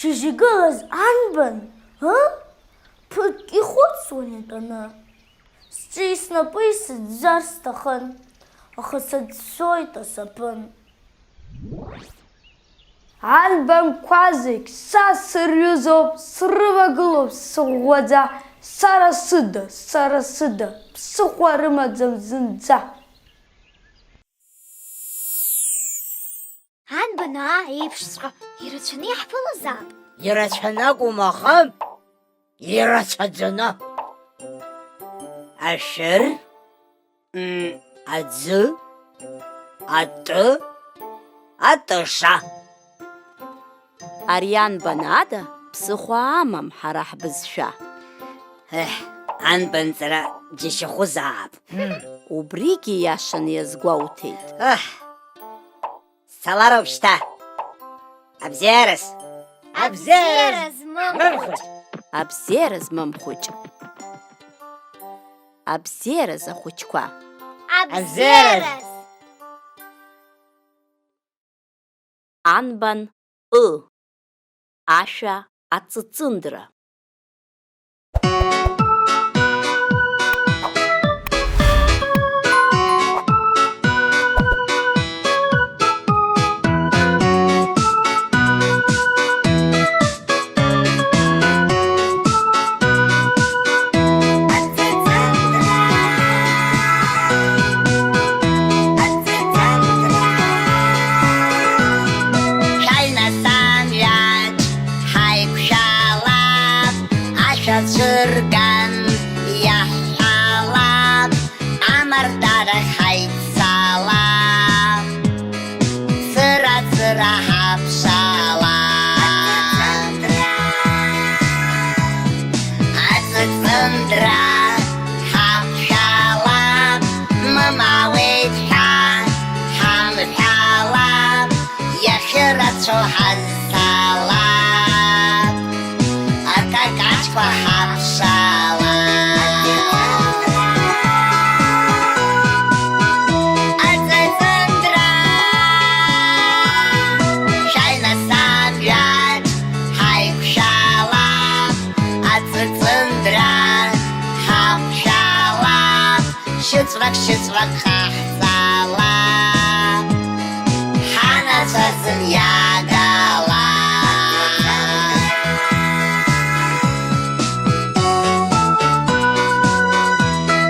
Шьыжь игылаз анбан, ыы? Ԥыҭк ихәыцуан итәаны. Сҿи снапи сыӡәӡәар сҭахын, аха сыӡәӡәоит асапын. Анбанқәа зегь са сырҩызоуп, срывагылоуп сыӷәӷәаӡа, сара сыда, сара сыда, ԥсыхәа рымаӡам зынӡа. Анбан, аа, еиԥшҵәҟьа ирацәаны иаҳԥылозаап. Ирацәаны акәым, аха ирацәаӡаны. Ашәыр, м, аӡы, атәы, атыша. Ари анбан ада ԥсыхәа амам ҳара ҳбызшәа. Еҳ, анбанҵара џьашьахәызаап. Убригьы иашаны иазгәоуҭеит. Еҳ, сцалароуп шьҭа. Абзиараз. Абзиараз, Мымхәыҷ. Абзиараз, Мымхәыҷ. Абзиараз, ахәыҷқәа. Абзиараз. Анбан ы. Ашәа аҵыҵындра. Шәааи нас амҩаҿ ҳаиқәшәалап, ашәа цәырган иаҳҳәалап, амардарахь ҳаиццалап. Цыра-цыра ҳаԥшаала. Аҵыҵындра ҳаԥшаала, мамауеит ҳәа ҳамҳәала, иахьырацәоу ҳазцала. Акакаҷқәа ҳаԥшаала. Аҵыҵындра! Шәааи нас амҩаҿ ҳаиқәшәала. Аҵыҵындра ҳаԥшаала. Шьыҵәрак, шьыҵәрак ҟаҳҵала, ҳанацәа зыниагала.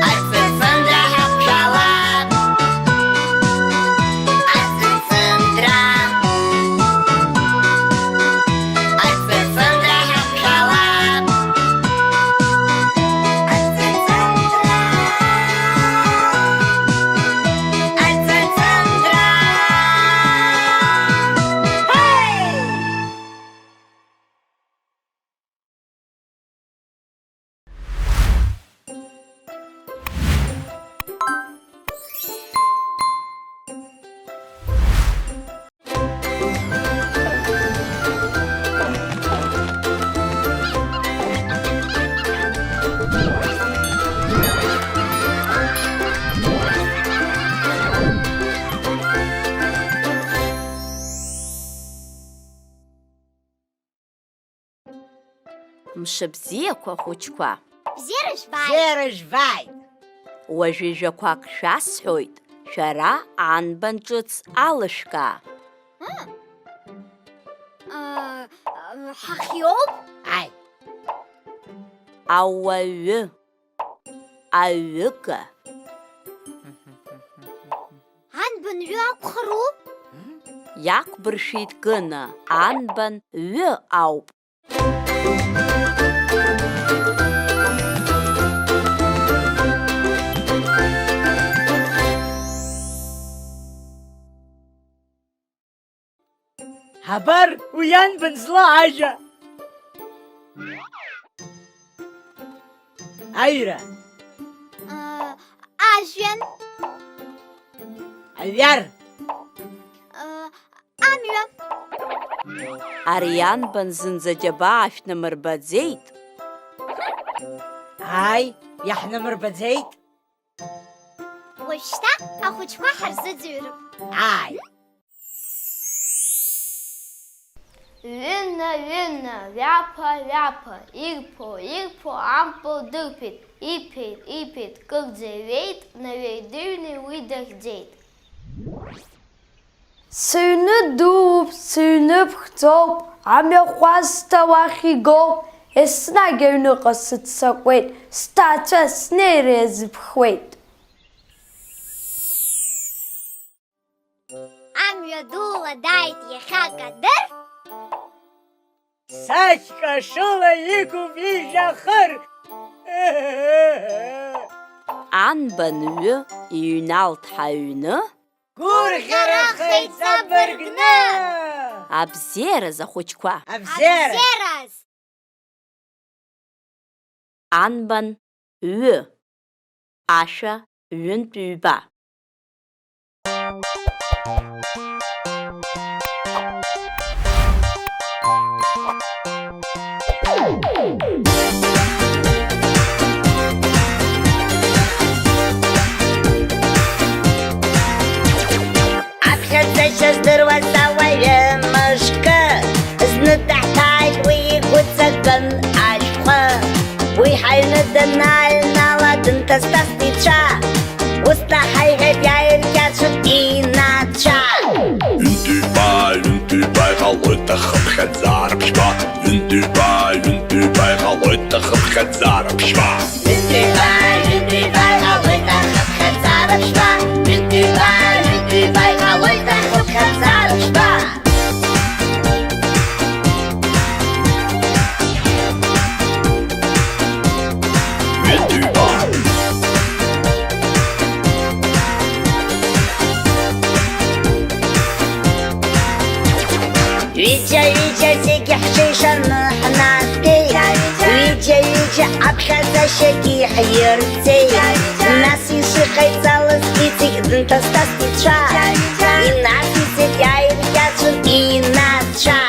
Аҵыҵындра ҳақәшәала, аҵыҵындра, аҵыҵындра ҳақәшәала. Мшыбзиақәа, ахәыҷқәа! Бзиара жәбааит! Бзиара жәбааит! Уажәы жәақәак шәасҳәоит, шәара анбан ҿыц алышәкаа. Ыы, ыы, ҳахиоуп? Ааи. Ауаҩы. Аҩыга. Анбан ҩы акәхару? Иақәбыршәеит Гына, анбан ҩы ауп. Абар уи анбан злоу ажәа? Аҩра. Ыы, ажәҩан. Аҩар. Ыы, амҩа. Ари анбан зынӡа џьабаа шәнамырбаӡеит? Ааи, иаҳнамырбаӡеит. Уажәшьҭа ахәыҷқәа ҳарзыӡырҩып. Ааи. Ҩынна, ҩынна, ҩаԥа, ҩаԥа, ирԥо, ирԥо ампыл дырԥеит, иԥеит, иԥеит, кырӡа иҩеит, наҩеидыҩны уи дырӡеит. Сыҩны дууп, сыҩны ԥхӡоуп, амҩахәасҭа уахь игоуп, еснагь аҩныҟа сыццакуеит, сҭаацәа снеира иазыԥхуеит. Амҩа дула дааит иахьа Кадыр. Сашька шыла иқәуп ижәҩахыр. Анбан ҩы иҩналт ҳаҩны? Гәырӷьарахеит ҵабыргны! Абзиараз, ахәыҷқәа! Абзиараз! Абзиараз! Анбан ҩы, ашәа ҩынтә ҩба. Аԥхьаӡашьа здыруаз ауаҩы мышкы, зны даҳҭааит уи игәы ҵакын ашәҟәы. Уи ҳаҩны данааҩнала, дынҭасҭаст ицәа. Ус наҳаиҳәеит иааиркьаҿын инацәа. Ҩынтә-ҩба, ҩынтә-ҩба иҟалоит ахыԥхьаӡара ԥшьба. Ҩынтә-ҩба, ҩынтә-ҩба иҟалоит ахыԥхьаӡара ԥшьба. Ҩынтә-ҩба, ҩынтә-ҩба иҟалоит ахыԥхьаӡара ԥшьба. Ҩынтә-ҩба, ҩынтә-ҩба иҟалоит ахыԥхьаӡара ԥшьба. Ҩынтә-ҩба. Ҩыџьа-ҩыџьа зегьы ҳҽеишаны ҳнатәеит. Ҩыџьа-ҩыџьа аԥхьаӡашьагьы ҳирҵеит. Нас ишыҟаиҵалаз иҵегь дынҭасҭаст ицәа. Инациҵеит иааиркьаҿын инацәа.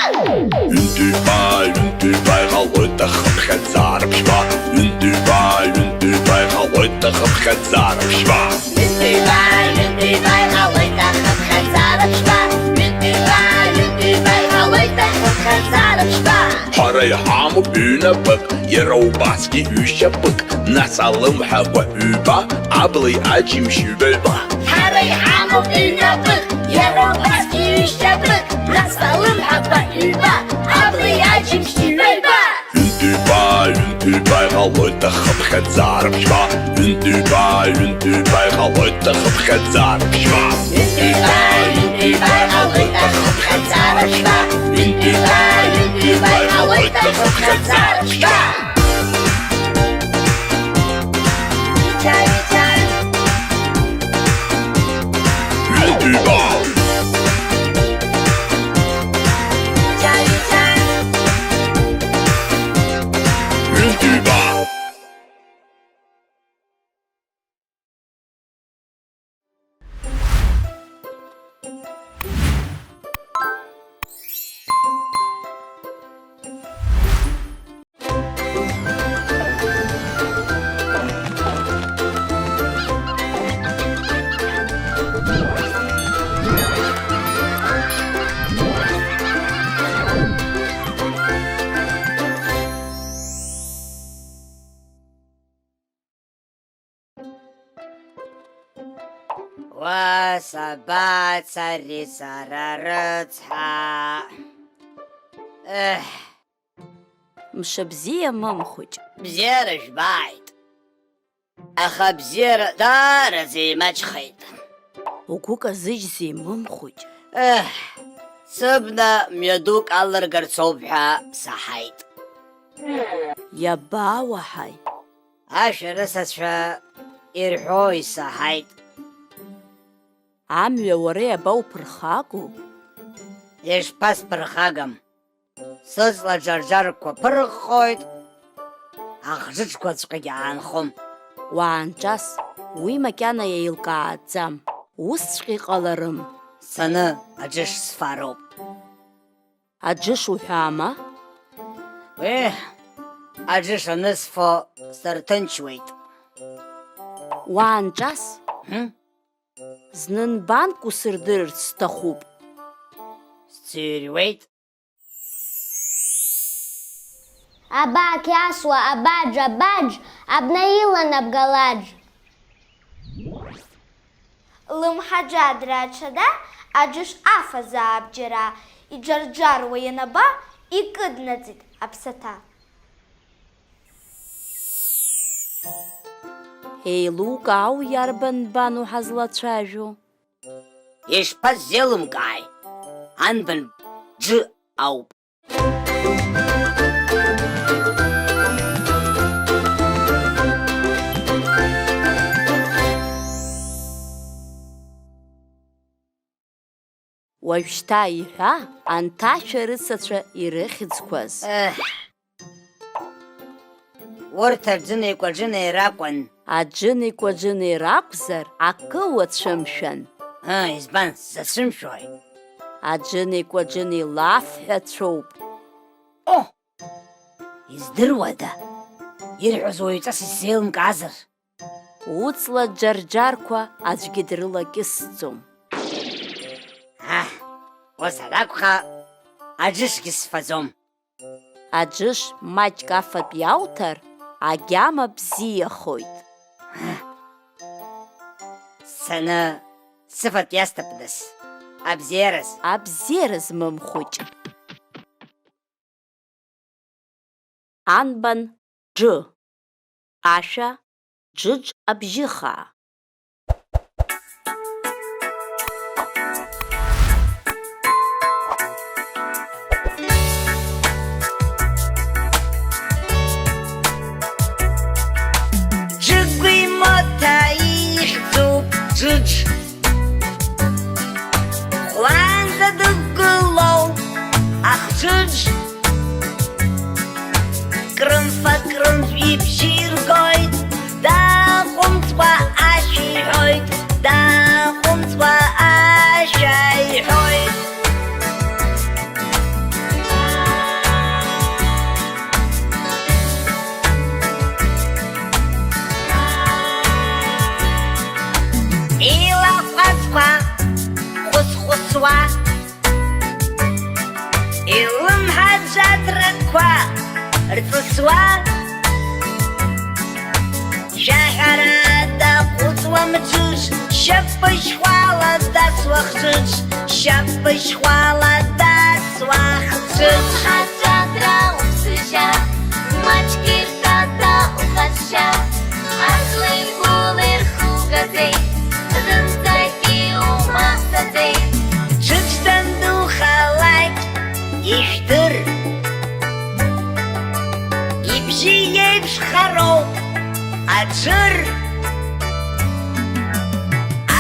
Ҩынтә-ҩба, ҩынтә-ҩба иҟалоит ахыԥхьаӡара ԥшьба. Ҩынтә-ҩба, ҩынтә-ҩба иҟалоит ахыԥхьаӡара ԥшьба. Ҩынтә-ҩба, ҩынтә-ҩба иҟалоит ахыԥхьаӡара ԥшьба. Ҩынтә-ҩба, ҩынтә-ҩба иҟалоит ахыԥхьаӡара ԥшьба. Ҳара иҳамоуп ҩнапык, иара убасгьы ҩшьапык, нас алымҳақәа ҩба, абли аџьымшь ҩба-ҩба. Ҳара иҳамоуп ҩнапык, иара убасгьы ҩшьапык, нас алымҳақәа ҩба, абли аџьымшь ҩба-ҩба. Ҩынтә-ҩба, ҩынтә-ҩба иҟалоит ахыԥхьаӡара ԥшьба. Ҩынтә-ҩба, ҩынтә-ҩба иҟалоит ахыԥхьаӡара ԥшьба. Ҩынтә-ҩба, ҩынтә-ҩба иҟалоит ахыԥхьаӡара ԥшьба. Ҩынтә-ҩба, ҩынтә-ҩба иҟалоит ахыԥхьаӡара ԥшьба. Ҩынтә-ҩба. Ҩынтә-ҩба. Уа сабацари сара рыцҳа? Еҳ. Мшыбзиа, мамхәыҷ. Бзиара жәбааит. Аха абзиара даараӡа имаҷхеит. Угәы казыжьзеи, мамхәыҷ? Еҳ, сыбна мҩадук алыргарц ауп ҳәа саҳаит. Иабауаҳаи? Ашәарыцацәа ирҳәо исаҳаит. Амҩа уара иабауԥырхагоу? Ишԥасԥырхагам? Сыҵла џарџарқәа ԥырҟҟоит, ахџыџқәаҵәҟьагьы аанхом. Уаанҿас, уи макьана еилкааӡам, усҵәҟьа иҟаларым. Сцаны аџьыш сфароуп. Аџьыш уҳәама? Еҳ, аџьыш анысфо сырҭынчуеит. Уаанҿас? Ҳм? Зны нбанк усырдырырц сҭахуп. Сӡырҩуеит. Абаақь асуа, абаџ, абаџ, абна илан абгалаџ. Лымҳаџьадраа ачада, аџьыш афазаап џьара, иџарџаруа ианаба, икыднаҵит аԥсаҭа. Еилукаау иарбан нбан уҳазлацәажәо? Ишԥасзеилымкааи? Анбан џы ауп. Уажәшьҭа иҳәа, анҭ ашәарыцацәа ирыхьӡқәаз. Еҳ. Урҭ аџьынеи-кәаџьынеи ракәын. Аџьынеи-кәаџьынеи ракәзар, акы уацәымшәан. Ыы, избан, сзацәымшәои? Аџьынеи-кәаџьынеи лафҳәацәоуп. О! Издыруада? Ирҳәоз уаҩҵас исзеилымкаазар? Уҵла џарџарқәа аӡәгьы дрылакьысӡом. Аҳ, ус анакәха, аџьышгьы сфаӡом. Аџьыш маҷк афатә иауҭар, агьама бзиахоит. Аҳ. Сцаны сыфатә иасҭап нас. Абзиараз. Абзиараз, мамхәыҷ. Анбан џы. Ашәа џыџ абжьыхаа. Џыгәи Моҭа ихьӡуп џыџ. Хәлаанӡа дықәгылоуп ахџыџ. Крымфа-крымф ибжьы иргоит, дааҟәымҵкәа ашәа иҳәоит, дааҟәымҵкәа ашәа иҳәоит. Илаҟәазқәа хәыс-хәысуа, илымҳа ӡадрақәа рҵысуа, шәаҳәара даҟәыҵуам џыџ, шьапышьхәала дасуа хџыџ, шьапышьхәала дасуа хџыџ. Лымҳа ӡадра уԥсышьа, маҷк иртата уҟазшьа, аӡәла игәыла ирхугаӡеит, зынӡагьы умаҳҵаӡеит. Џыџ дандухалак ижәдыр, ибжьы иеиԥшхароуп аџыр.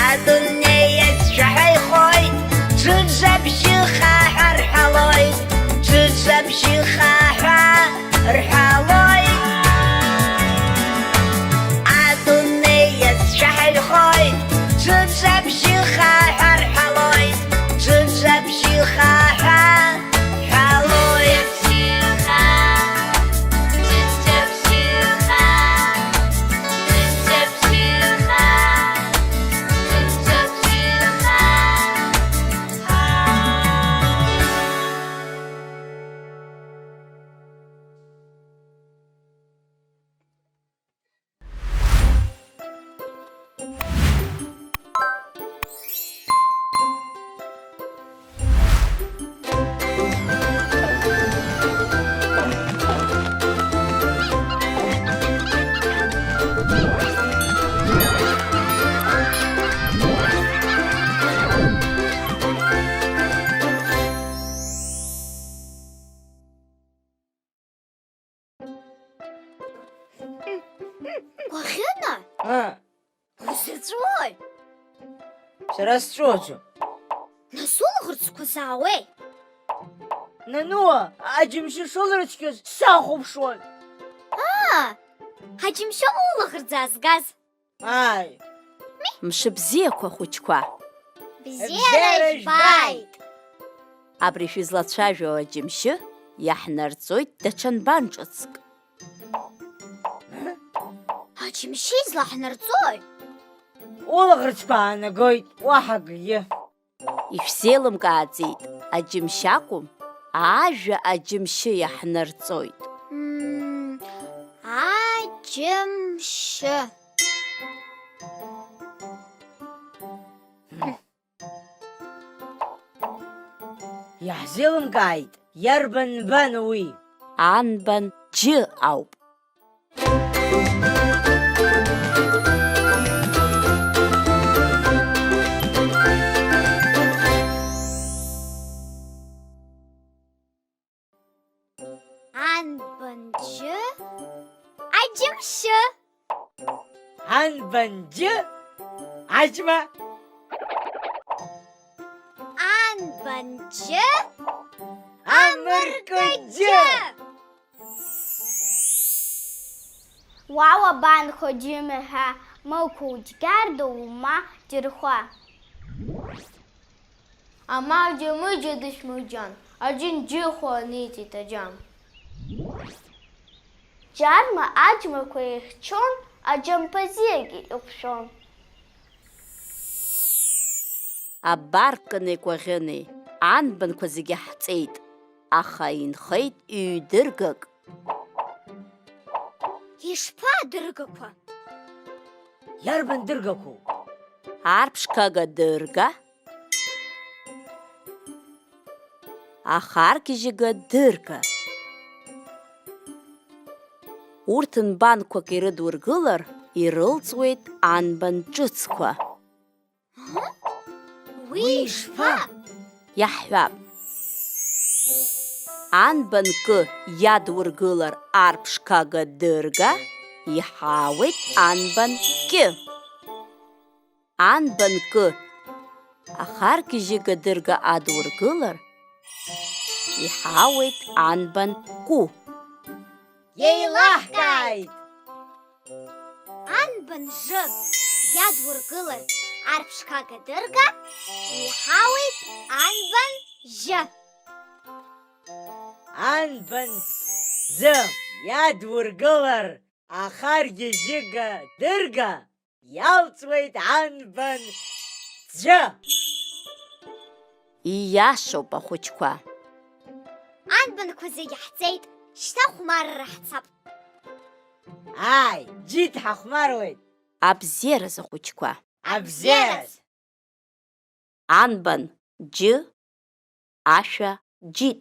Адунеи иазшәаҳәа ихоит, џыџ абжьы хаа ҳәа рҳәалоит, џыџ абжьы хаа ҳәа рҳәалоит. Адунеи иазшәаҳәа ихоит, џыџ абжьы хаа ҳәа рҳәалоит, џыџ абжьы хаа ҳәа рҳәалоит. Кәаӷьына? Аа. Узыҵәуои? Сара сҵәуаӡом. Нас улаӷырӡқәа заауеи? Нануа, аџьымшьы шылрыцқьоз сахәаԥшуан. Аа, аџьымшьы улаӷырӡ аазгаз. Ааи. Мшыбзиақәа, хәыҷқәа. Бзиара жәбааит! Абри шәызлацәажәо аџьымшьы иаҳнарҵоит даҽа нбан ҿыцк. Аџьымшьы излаҳнарҵои? Улаӷырӡқәа аанагоит, уаҳа акгьы. Ишәзеилымкааӡеит, аџьымшь акәым, ажәа аџьымшьы иаҳнарҵоит. Мм, аџьымшьы. Иаҳзеилымкааит, иарбан нбан уи? Анбан џьы ауп. Анбан џьы? Аџьымшьы. Анбан џьы? Аџьма. Анбан џьы? Амыркыџьы. Уа уабанхо, џьымҳәа, мылқәа уџьгьарда ума џьырхәа. Амал џьамыџьа дышәмырџьан, аџьынџьыхәа аниҵеит аџьам. Џьарма аџьмақәа еихьчон, аџьампазиагьы ихәшәон. Абар, Кынеи Кәаӷьынеи, анбанқәа зегьы ҳҵеит, аха инхеит ҩдыргак. Ишԥа адыргақәа? Иарбан дыргақәоу? Арԥшқага дырга, ахаргьежьыга дырга. Урҭ нбанқәак ирыдургылар, ирылҵуеит анбан ҿыцқәа. Уи ишԥа? Иаҳҳәап. Анбан кы иадургылар арԥшқага дырга, иҳауеит анбан кьы. Анбан кы ахаргьежьыга дырга адургылар, иҳауеит анбан кәы. Еилаҳкааит! Анбан жы иадургылар арԥшқага дырга, иҳауеит анбан жьы. Анбан зы иадургылар ахаргьежьыга дырга, иалҵуеит анбан ӡәы. Ииашоуп, ахәыҷқәа. Анбанқәа зегьы ҳҵеит, шьҭа хәмарра ҳцап. Ааи, џьит ҳахәмаруеит. Абзиараз, ахәыҷқәа. Абзиараз. Анбан џьы ашәа џьит.